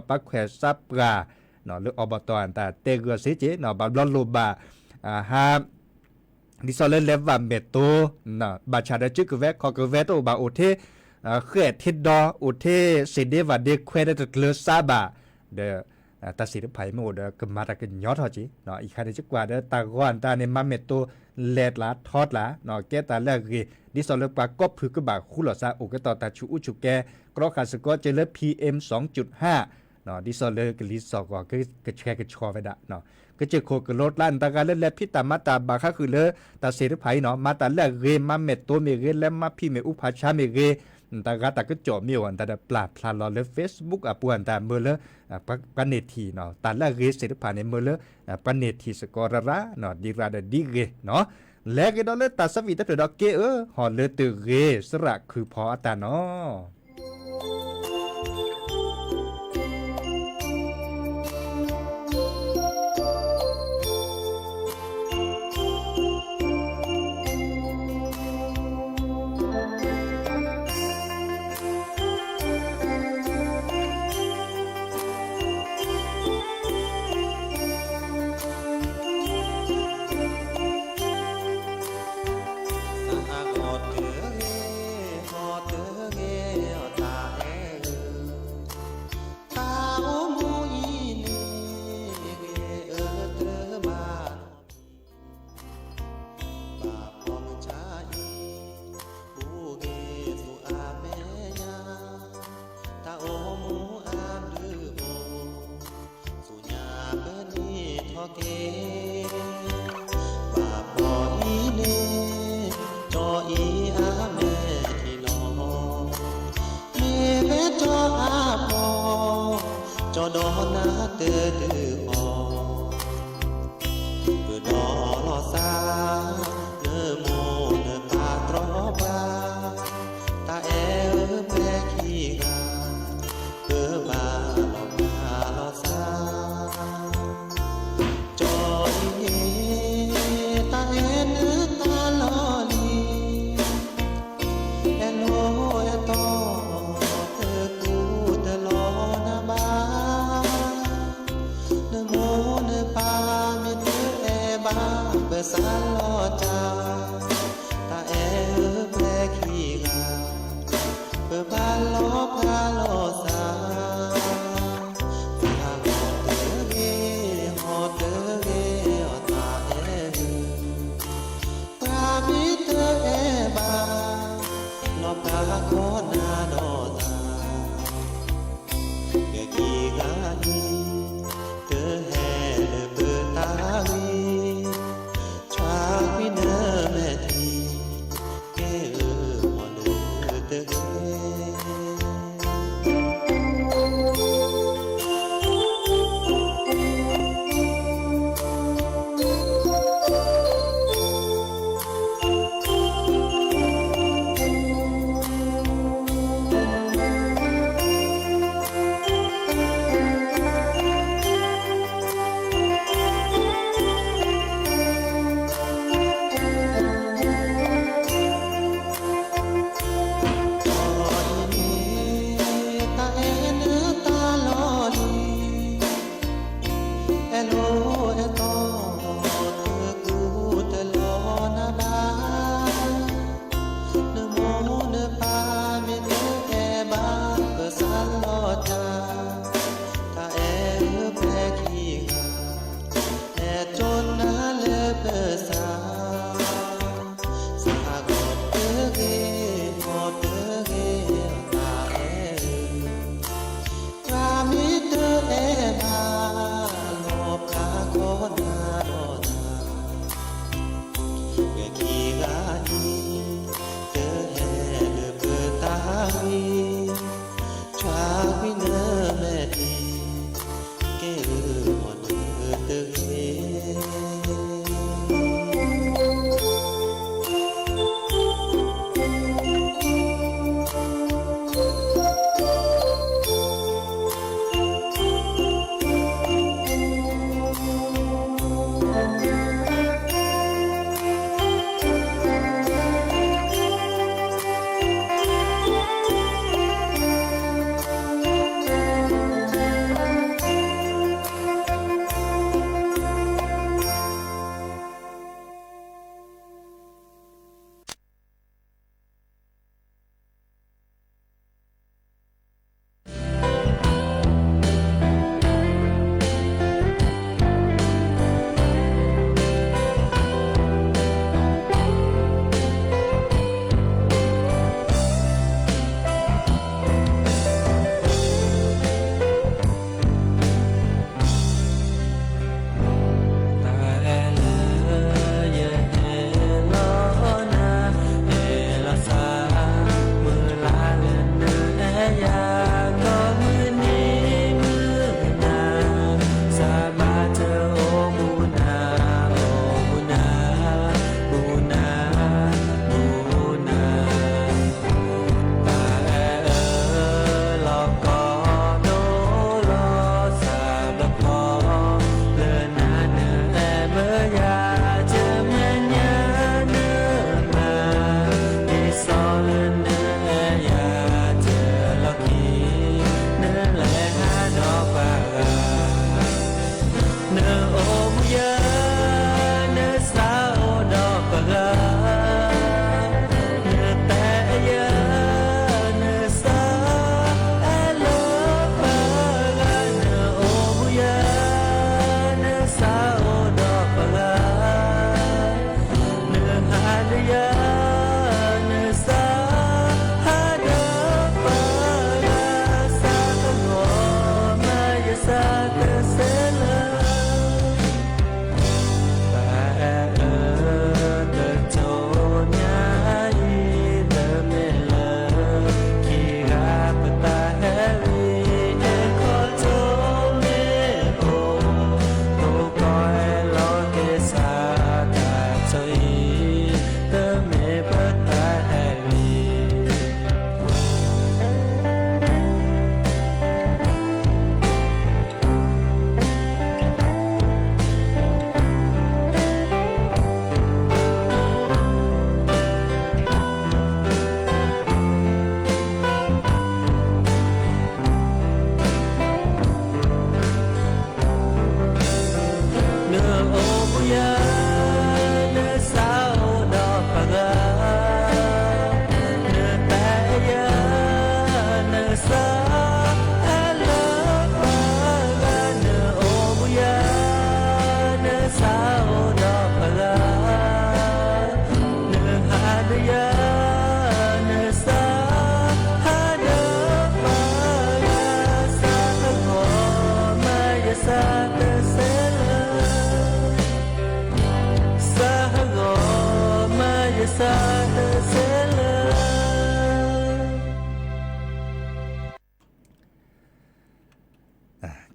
ပှၤခွဲးသးပှၢ် လၢအီဘတီၢ်အတၢ်တဲဂုာ်စ့ၢ်ကီးနီၤ ဘၣ်ဘျီလိၣ်ဘၣ် ဟး ဒ်သိးလၢလဲၤဘၣ်မဲာ်တိၤ ဘၣ်ဆၣ်ဒီးစုကဝဲၤခီၣ်ကဝဲၤတအိၣ်ဘၣ်အိၣ်ထဲ ဃဲၣ်ထဲဒီ အိၣ်ထဲ စ့ၣ်ဒ့ဘၣ်ဒ့ခွဲးဒီးတကျၢၤစါဘၣ် ဒီး တၢ်သ့ၣ်တဖၣ်အံၤမ့ၢ်အိၣ်ဒီးကမၤတၢ်ကညီထီၣ်က့ၤ အံၤခါန့ၣ် ကကွၢ်ဒီးတၢ်ဂီၤအတၢ်န့ၣ် မၤမဲာ်တိၤလဲၤတၢ်ထီတၢ် ကဲတၢ်လၢအဂ့ၤ ဒ်သိးလၢပှၤကိးဖုၣ်ကဘၣ်ဃူလိာ်သး အိၣ်ကဲထီၣ်တၢ်ဆူးအူဆူးကဲ ကြီဃာ်စ့ၢ်ကီးက့ၤလၢ PM စင်จุดห้า ဒ်သိးလၢကလံၤစိးဂီၤကဆှဲကဆှီဝဲဒၣ် ကစၢၢ်ခိၣ်ကလိကျါန့ၣ် တဂၤလၢလဲၤဖံးတၢ်မၤတၢ်ဘၣ်ဃးဃုာ်လၢ တၢ်သ့ၣ်တဖၣ်အံၤနီၤ မၤတၢ်လၢအဂ့ၤ မၤမဲာ်တိၤမ့ၢ်ဂ့ၤ လဲၤမၤဖံးမ့ၣ်အူဖးဆါမ့ၢ်ဂ့ၤ တၢ်ဂၤတၢ်ကစီၣ်မ့ၢ်အိၣ်တၢ်ဒီးပျၢ်ဖျါလီၤလၢ Facebook အပူၤအတၢ်မၢလၢ ပှၤန့ၢ်ထံၣ်နီၤ တၢ်လၢအဂ့ၤသ့ၣ်တဖၣ်န့ၣ် မၢလၢ ပှၤန့ၢ်ထံၣ်စ့ၢ်ကီးရၢ်ရၢ်နီၤ ဒ်ရၣ်ဒီးဒ်ဂ့ၤနီၤ လဲၤကဒီးလၢတၢ်သးဝံၣ်တဖျၢၣ်ဒီးက့အၢ ဟီၣ်လၢတဂ့ၤ သရၣ်ခုၣ်ဖီအတၢ်နီၤ သးဂီၤတဂ့ၤ ဟီၣ်တဂ့ၤ အတၢ်အဲၣ်ဂ့ၤ တၢ်အိၣ်မူအံၤန့ၣ် ဂ့ၤအၢတဘၣ်နီတမံၤ ဘၣ်ဖီမုၢ်ဆါအံၤ အိၣ်ဂ့ၤသူၣ်အါမဲာ်ညါ တၢ်အိၣ်မူအါဘျုးအိၣ် ဆူညါပနံၣ်ထီၣ်က့ၤ ဘၣ်ဖီအံၤန့ၣ် ကၠီအံၤအါမဲာ်ထံလီၤ မ့ၢ်ဝဲကၠီအါဖီ ကၠီဒီးနၤတဒုးအီၤ ပဒီးလီၤသး နမိၢ်နပၢ်တြီဘၣ် တၢ်အဲၣ်အၢပျဲခံဂၤ ပဘၣ်လီၤပၢ်လီၤသး ကၠီအံၤန့ၣ် တၢ်အဲၣ်နၤတၢ်လီၢ်လံၤ အဲၣ်လိာ်အဲၣ်တီ တကူတလီၤနၤဘၣ် နမိၢ်နပၢ်မ့ၢ်တအဲၣ်ဘၣ် ပစးလီၤတၢ် တၢ်အဲၣ်အၢပျဲခံဂၤ ပဘၣ်လီၤပၢ်လီၤသး သးဂီၤတဂ့ၤ ဟီၣ်တဂ့ၤ အတၢ်အဲၣ်ဂ့ၤ ပှၤမ့ၢ်တအဲၣ်ဘၣ် လီၤပၢ်ခီနၤဒီး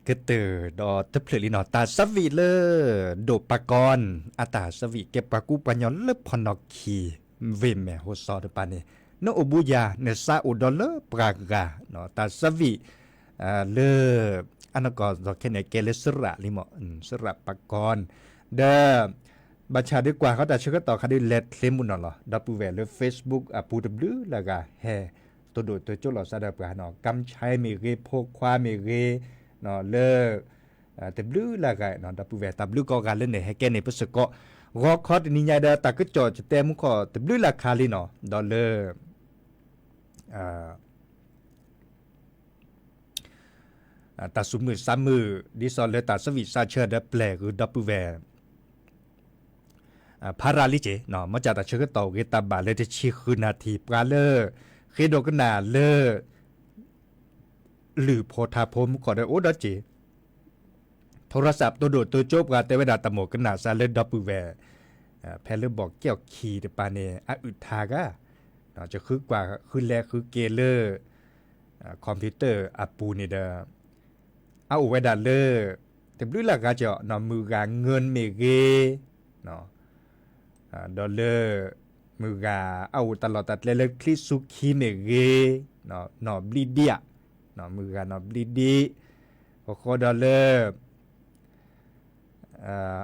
ကတၢၢ်ဒီးတဖျၢၣ်လံနီၤ, တၢ်ဆၢဝံၣ်လၢ ဒိၣ်ပၢ်ကီၢ် အတၢ်ဆၢဝံၣ်ကဲပှၤကူပှၤကညီလၢဖီၣ်နီၣ်ခံ ဝ့ၢ်မဲၢ်ဟိၣ်စီၤတပၤန့ၣ်, နအိၣ်ဘူးယၤ နသးအိၣ်ဒီးလၢပှၤဂၤ, တၢ်ဆၢဝံၣ် လၢ အနီၢ်ကီၢ်ဒီးခဲန့ၣ် ကဲလၢစရၣ်လံမး, စရၣ်ပၢ်ကီၢ်, ဒီး ဘၣ်ဆၣ်ဒုးကွၢ်ဃီတၢ်ဆၢကတီၢ်ခါဒုးလဲၤချ့မုၢ်နီၢ်လီၤ. ဒီပုၢ်ဝဲၢ်လၢ Facebook အပူၤတဘျုးလၢ်ဂၤဟဲ တိၢ်ဒိၣ်တိၢ်ကၠိလိာ်သးဒီးပှၤနီၤ, ကၢ်ဆဲမ့ၢ်ဂ့ၤ, ဖိခွါမ့ၢ်ဂ့ၤ, လၢ တဘျုးလၢ်ဂၤနီၤ, ဒီပုၢ်ဝဲၢ်တၢ်ဘျုးကိးဂၤလၢန့ၣ် ဟဲကဲန့ၢ်ပစ့ၢ်ကီး, ဂီၤခီတနံၤညါဒီး တၢ်ကစီၣ်ကတဲမူခီၣ်တဘျုးလၢ်ခါလံနီၤ, ဒီးလၢ တၢ်သူၣ်မုာ်သးမုာ် ဒ်သိးလၢတၢ်ဆၢဝံၣ်စးဆၢဒီးပျဲၢ်ဂုၤဒီပုၢ်ဝဲၢ် ဖးရၤလံက့ၤ, မ့ၢ်ကၢ်တၢ်ဆၢကတီၢ်ဂ့ၤတၢ်ဘၣ်လၢတဆံဃုနၣ်ထံၣ် ပှၤလၢ ဃ့ဒိကနၣ်လၢ လုၢ်ဖိထါဖိမူခီၣ်ဒီးအိၣ်ဒီးက့ၤ ထိရစးတိၢ်ဒိၣ်တိၢ်ကၠိပှၤတဲဝဲဒၣ်တၢ်မိၣ်ကနၣ်စးလၢဒီပုၢ်ဝဲၢ် ဖဲလၢဘီၣ်ကဲအီၣ်ခံတပၤန့ၣ် အအုၣ်ထါဂၤ, ကဃုကွၢ်ဃုလဲၤဃုက့ၤလၢ computer အပူၤန့ၣ်ဒီး အအိၣ်ဝဲဒၣ်လၢ တဘျုးလၢ်ဂၤကီး မုၢ်ဂၤငိၢ်မ့ၢ်ဂ့ၤ, ဒီးလၢ မုၢ်ဂၤအအိၣ်တၢ်လီၢ်တၢ်ကျဲလၢချံစူခံမ့ၢ်ဂ့ၤ, နီၢ်ဘျံးဒံးဧါ, မုၢ်ဂၤနီၢ်ဘျံးဒံး, ဃီဃီဒီးလၢ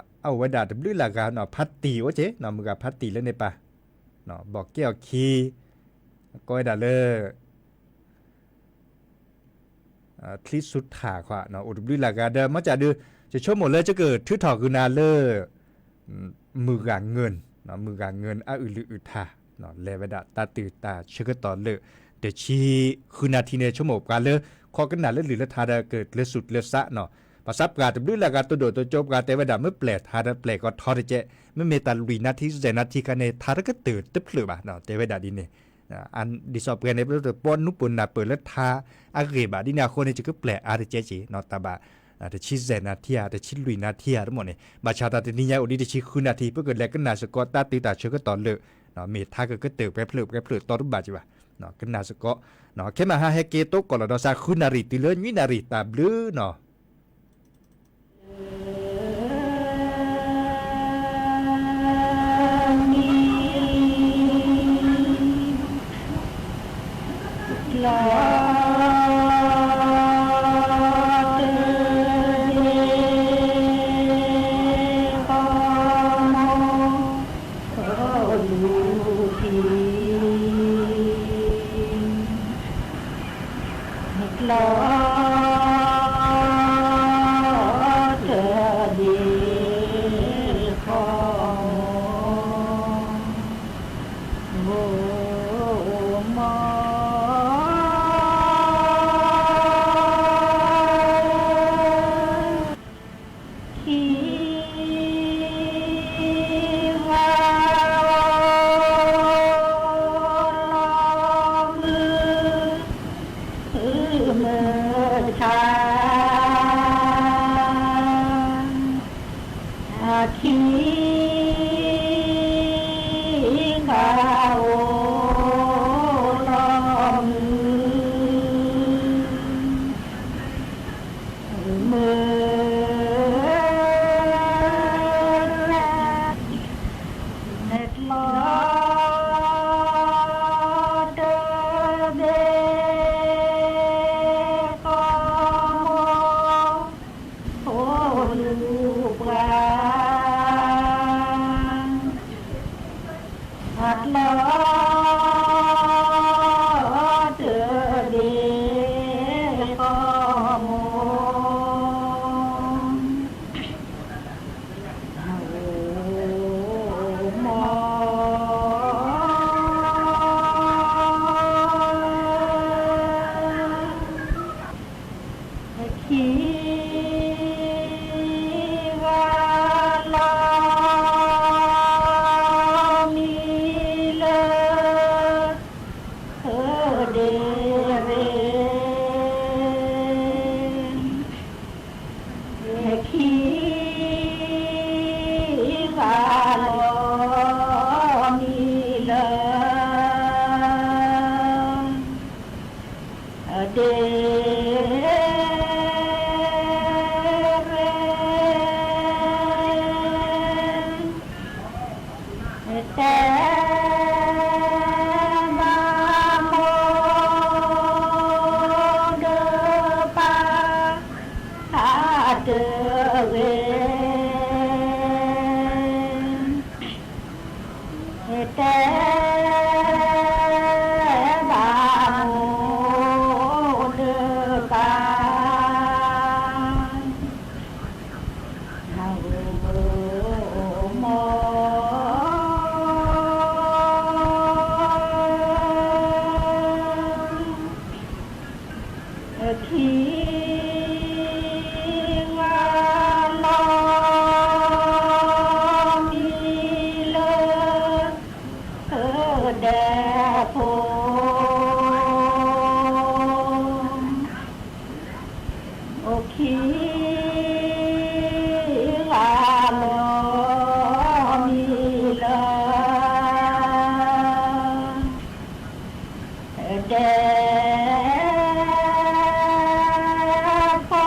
အအိၣ်ဝဲဒၣ်တဘျုးလၢ်ဂၤနီၢ်ဖးတံၢ်အိၣ်က့ၤ, မုၢ်ဂၤဖးတံၢ်လၢန့ၣ်ပၢ်, ဘီၣ်ကဲအီၣ်ခံ, ကီဝဲဒၣ်လၢ ချံစူထၣ်ခွါ အိၣ်တဘျုးလၢ်ဂၤဒီး မ့ၢ်ကၢ်ဒုး ယဆိကမိၣ်လၢယကထုးထီၣ်ဃုာ်နၤလၢ မုၢ်ဂၤငိၢ်, မုၢ်ဂၤငိၢ်အအုၣ်လုၢ်အုၣ်ထါ လဲၤဝဲဒၣ်တၢ်တုၤတၢ်ဆၢကတီၢ်လၢ တဆံဃုနၣ်ထံၣ်န့ၣ် ဆိကမိၣ်ပှၤလၢ ခိးကနၣ်လၢလုၢ်လၢထါဒီးကကျၢၤဆူၣ်ကျၢၤစးနီၤ, ဘၣ်ဆၣ်ပှၤတဘျုးလၢ်ဂၤတိၢ်ဒိၣ်တိၢ်ကၠိပှၤတဲဝဲဒၣ် မ့ၢ်ပျဲၢ်ထါဒီးပျဲၢ်ကီထီတကဲး, မ့မ့ၢ်တၢ်လွံၢ်နၣ်ထံၣ်စဲးနၣ်ထံၣ်ခါန့ၣ် ထါတကတၢၢ်တဖျၢၣ်ဘၣ် တဲဝဲဒၣ်ဒ်န့ၣ် ဒ်သိးပှဲၤန့ၣ် ပတပီနူပၢၢ်နၢ်ပၢၢ်လၢထါအဂ့ၢ်ဘၣ် ဒ်န့ၣ်အဃိန့ၣ် ယကပျဲၢ်အါတကဲးက့ၤနီၤ တၢ်ဘၣ် တဆံစဲးနၣ်ထံၣ်ဧါ တဆံလွံၢ်နၣ်ထံၣ်ဧါတမ့ၢ်န့ၣ် ဘၣ်ဆၣ်တၢ်တနံၤညါအိၣ်ဒ်တဆံဃုနၣ်ထံၣ် ပကလဲၤကနၣ်စ့ၢ်ကီးတၢ်တုၤတၢ်ဆၢကတီၢ်လၢ မ့ၢ်ထါကကတၢၢ်ပှဲၤဖျၢၣ်ပှဲၤဖျၢၣ်တီတဘၣ်က့ၤဘၣ် ကနၣ်စ့ၢ်ကီး ခဲမဟါဟဲက့ၤတိကိးလီၤဒီးစးဃုနၣ်ရံၣ်တုၤလၢနွံနၣ်ရံၣ် တၢ်ဘျုးနီၤ ဂ့ၤ တဲဘၣ်မိၢ်ဒီးပၢ် အဂ့ၢ်မိၢ် ခံဂၤလီၤမံလၢ ဒဲဖိ အိၣ်ခံဂၤလီၤမံလၢ ဒဲဖိ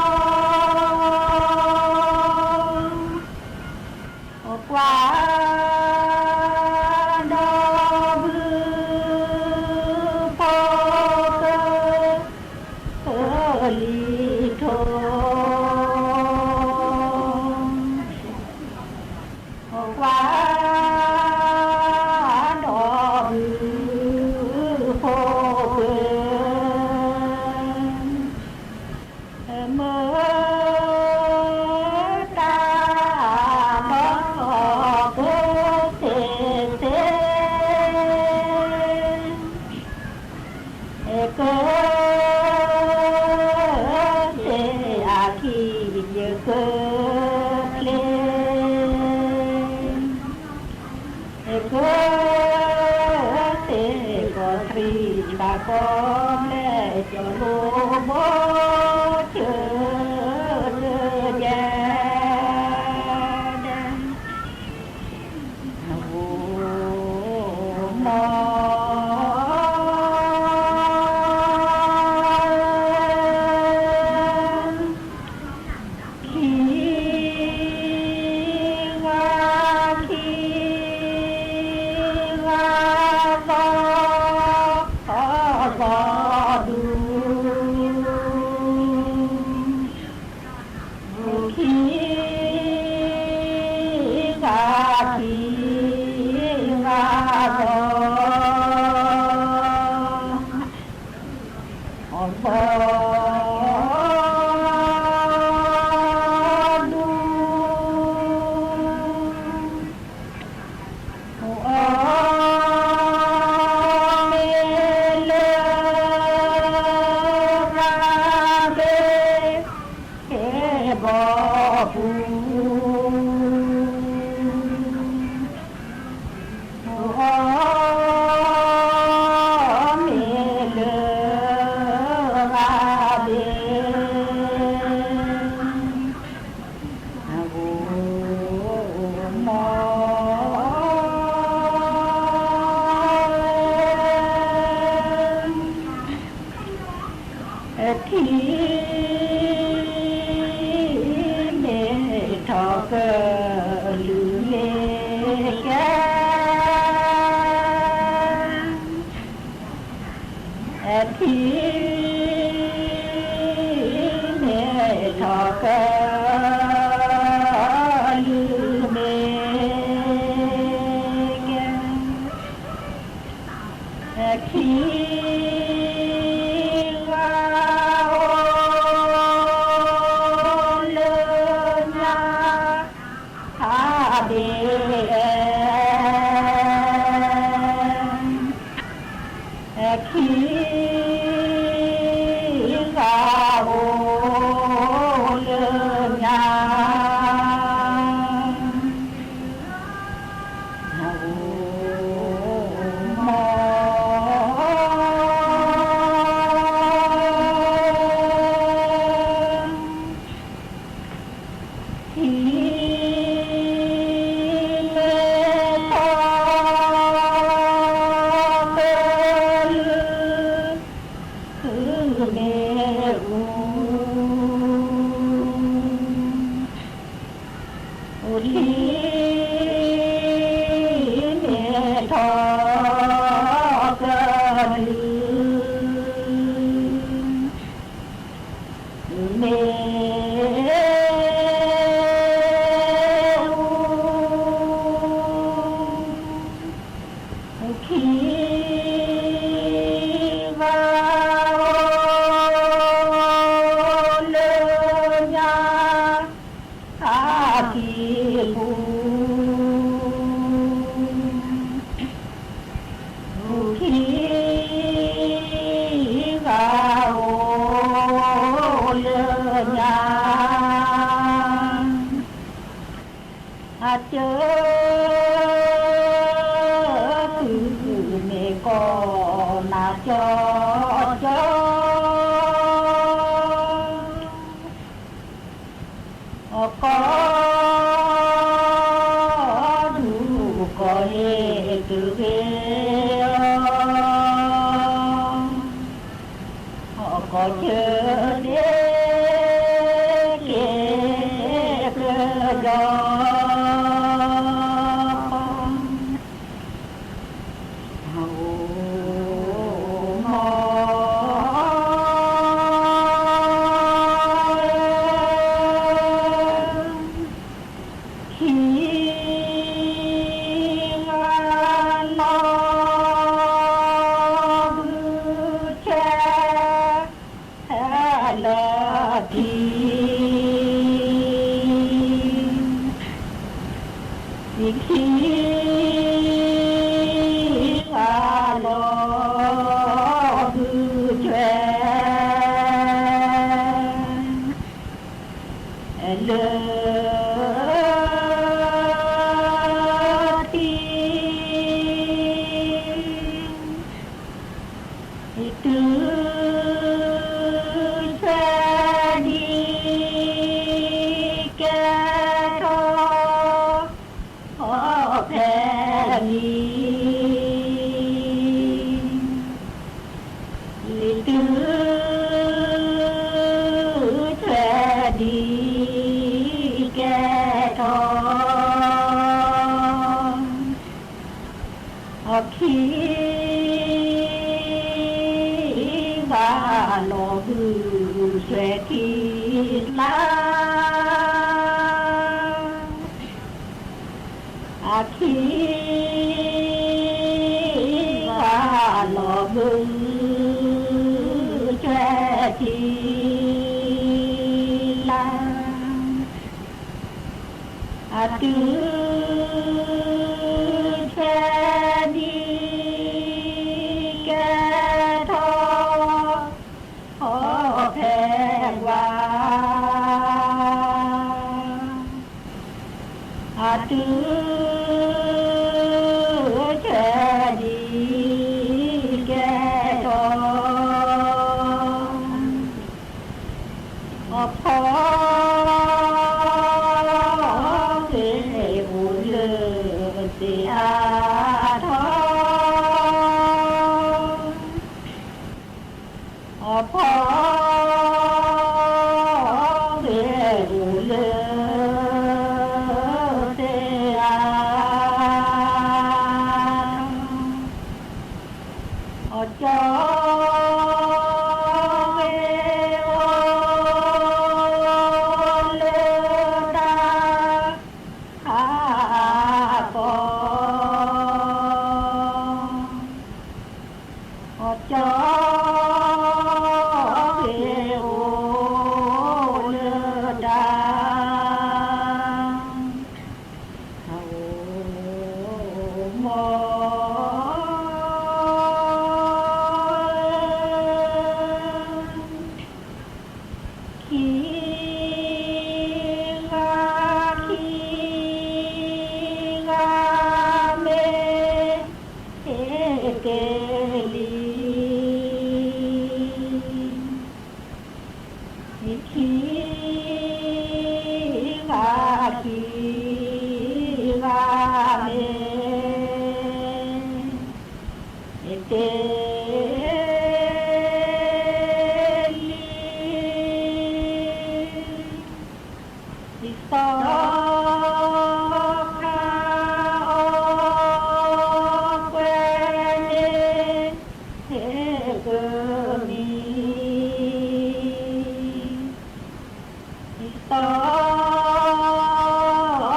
ကွၢ်ဒီးဘုဖိက လံၤထိ ကွၢ် ဒီးဘုဖိခွဲ မၢတၢ်ဒီးကသ့သ့ က သ့ၣ်အခံ ယကချ့ က သ့ၣ်ကီးသရံး ဘၣ်ကီးဘျဲၣ် ကၠီၤလိဘိ ကၢ တဒဲ ဂ့ၤမိၢ် ခံဂၤ ခံဂၤလီၤ လီၤဒူ ခံဂၤ ခံဂၤလီၤ လီၤဒူ အီၣ်မ့ၤလၢ ရၤဘ့ ကဲဘီပူၤ အီၣ်မ့ၤလၢ ရၤဘ့ ဂ့ၤမိၢ် ထံမ့ၢ်ထီၣ်ကလုာ်မ့ၢ်ကဲ ထံမ့ၢ်ထီၣ်ကလုာ်မ့ၢ်ကဲ ခံဂၤအိၣ် လၢညါ ဟးဘ့ၣ် ခံဂၤအိၣ်လၢညါ ဂ့ၤမိၢ် ထံမ့ၢ်ထီၣ်ကလုာ် မ့ၢ်အူ ထံမ့ၢ်ထီၣ်ကလုာ် မ့ၢ် အခံပူၤ ပူၤခံဂၤအိၣ်လၢညါ အတၢ်သုးမ့ၢ်ကီးနၤကၠီကၠီ အကီၢ်ဒူၣ်ကီၢ်ဟ့ၣ်တဂ့ၤအီၤ အကီၢ်ဆၢဒ့က့ၤကၢၢ်ဒီး အိၣ်မီၢ် ခံဂၤနီၢ်ဘုဆဲ ဟဲလၢထံ ခံဂၤနီၢ်ဘုဆဲ လၢ ထံ တုၤဆဲဒံးကဲထီၣ် ဖဲလံ လံ တုၤဆဲဒံး ကဲထီၣ် အခံ ဘၣ်နီၢ်ဘုဆဲခံလါ အခံ ဘၣ်နီၢ်ဘုဆဲခံလါ အတုၤဆဲဒံးကဲထီၣ် ဖဲကွၢ် အတုၤဆဲဒံး ကဲထီၣ် အဖီ သ့ၣ်အိၣ်လၢသ့ၣ်အါထီၣ် အဖီ သ့ၣ်အိၣ်လၢသ့ၣ်အါ အကၠီ ဂ့ၤအိၣ်လၢတၢ် အကီၢ် အကၠီ ဂ့ၤအိၣ်လၢတၢ် အအိၣ်မီၢ် ခံဂၤ ခံဂၤ မ့ၢ်ဟ့ၣ်တ့ၢ်လံ ခံဂၤ ခံဂၤ မ့ၢ် တ့ၢ်လံ ဒ်သိးခါအီၣ်ကွဲန့ၣ် ဟ့ၣ်ကမံၤ ဒ်သိး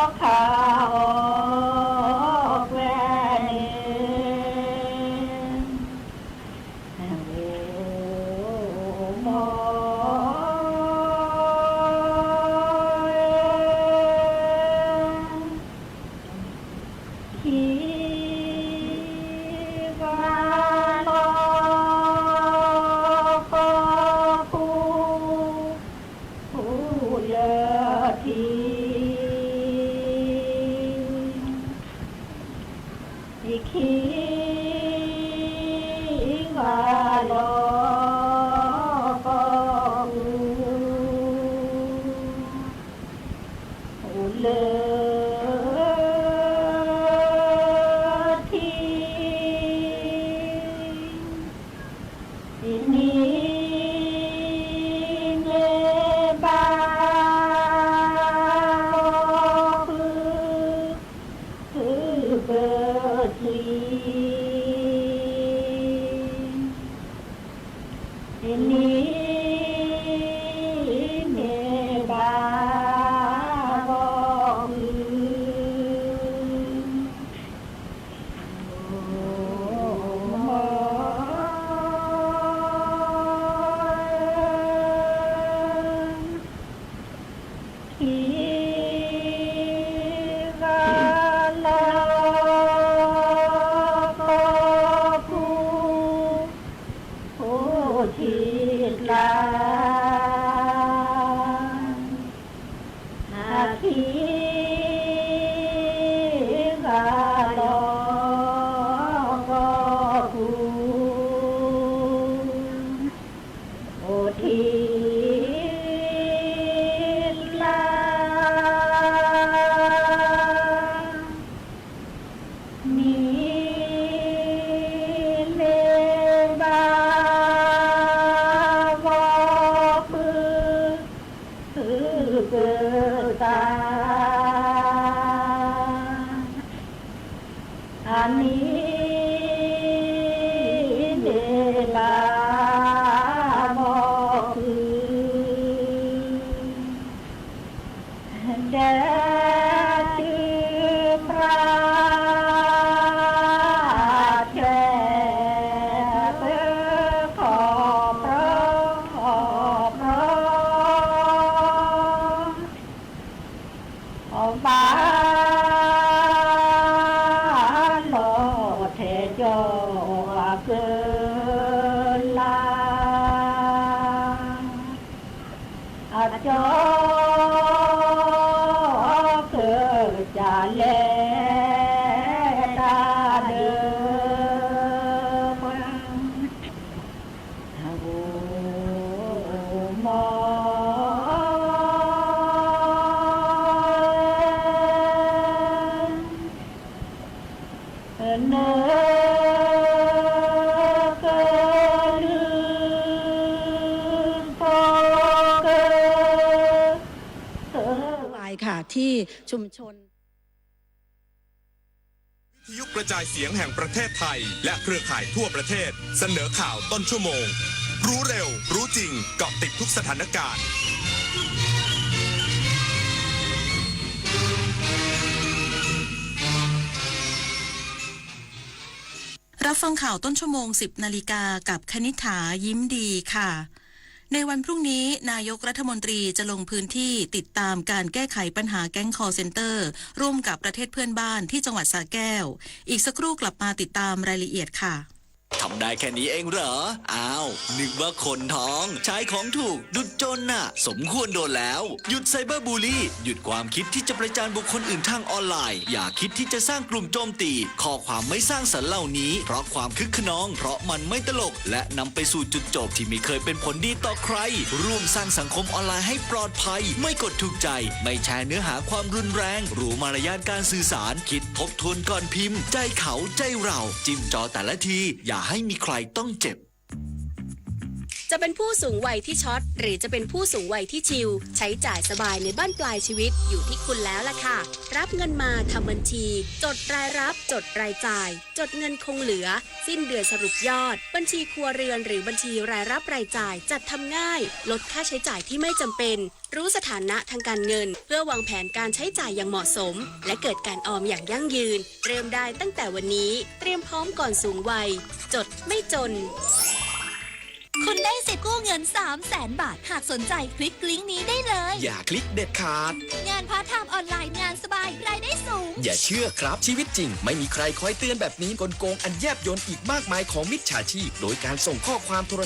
ခံဂၤလီၤကီၢ်ပူၤ အိၣ်လၢထံ နံၤန့ၣ်ဘၣ် ဃု ဃုကစံ နံၤန့ၣ်ဘၣ် ဃု မီ ခံဂၤလီၤ ကီၢ်ပူၤ အိၣ်ထံကျါ အခံဂၤလီၤ ကီၢ်ပူၤ အိၣ်ထံကျါ နံၤန့ၣ်ဘၣ် ဂီၤဖု ဖုကစၢ် အနံၤန့ၣ်ဘၣ် ဂီၤဖု ဒဲးတုၤပြါ ထဲး ပၢၤ ခီၣ်ပြီ ခီၣ်ပြီ အီၣ်ဘၣ်လီၤ ထဲးကၠီအကလၤ အကၠီကစၢ်လဲၤ တၢ်ဒၢး ပှၤ ဂိၢ်မီ နကလုၢ် ဖိက ไปค่ะ ที่ชุมชน วิทยุกระจายเสียงแห่งประเทศไทย และเครือข่ายทั่วประเทศ เสนอข่าวต้นชั่วโมง รู้เร็ว รู้จริง เกาะติดทุกสถานการณ์ รับฟังข่าวต้นชั่วโมง สิบนาฬิกา กับคณิษฐา ยิ้มดีค่ะ ในวันพรุ่งนี้ นายกรัฐมนตรีจะลงพื้นที่ติดตามการแก้ไขปัญหาแก๊ง call center ร่วมกับประเทศเพื่อนบ้านที่จังหวัดสระแก้ว อีกสักครู่กลับมาติดตามรายละเอียดค่ะ ทำได้แค่นี้เองเหรอ อ้าว นึกว่าคนท้อง ใช้ของถูก ดุจจนน่ะ สมควรโดนแล้ว หยุดไซเบอร์บูลลี่ หยุดความคิดที่จะประจานบุคคลอื่นทางออนไลน์ อย่าคิดที่จะสร้างกลุ่มโจมตี ข้อความไม่สร้างสรรค์เหล่านี้ เพราะความคึกคะนอง เพราะมันไม่ตลก และนำไปสู่จุดจบที่ไม่เคยเป็นผลดีต่อใคร ร่วมสร้างสังคมออนไลน์ให้ปลอดภัย ไม่กดถูกใจ ไม่แชร์เนื้อหาความรุนแรง รู้มารยาทการสื่อสาร คิดทบทวนก่อนพิมพ์ ใจเขา ใจเรา จิ้มจอแต่ละที อย่าให้มีใครต้องเจ็บ จะเป็นผู้สูงวัยที่ช็อต หรือจะเป็นผู้สูงวัยที่ชิล ใช้จ่ายสบายในบั้นปลายชีวิตอยู่ที่คุณแล้วล่ะค่ะ รับเงินมาทำบัญชี จดรายรับ จดรายจ่าย จดเงินคงเหลือ สิ้นเดือนสรุปยอด บัญชีครัวเรือนหรือบัญชีรายรับรายจ่ายจัดทำง่าย ลดค่าใช้จ่ายที่ไม่จำเป็น รู้สถานะทางการเงิน เพื่อวางแผนการใช้จ่ายอย่างเหมาะสม และเกิดการออมอย่างยั่งยืน เริ่มได้ตั้งแต่วันนี้ เตรียมพร้อมก่อนสูงวัย จดไม่จน คุณได้สิทธิ์กู้เงิน สามแสนบาท หากสนใจคลิกลิงก์นี้ได้เลย อย่าคลิกเด็ดขาด งานพาร์ทไทม์ออนไลน์ งานสบาย รายได้สูง อย่าเชื่อครับ ชีวิตจริงไม่มีใครคอยเตือนแบบนี้ กลโกงอันแยบยลอีกมากมายของมิจฉาชีพ โดยการส่งข้อความโทร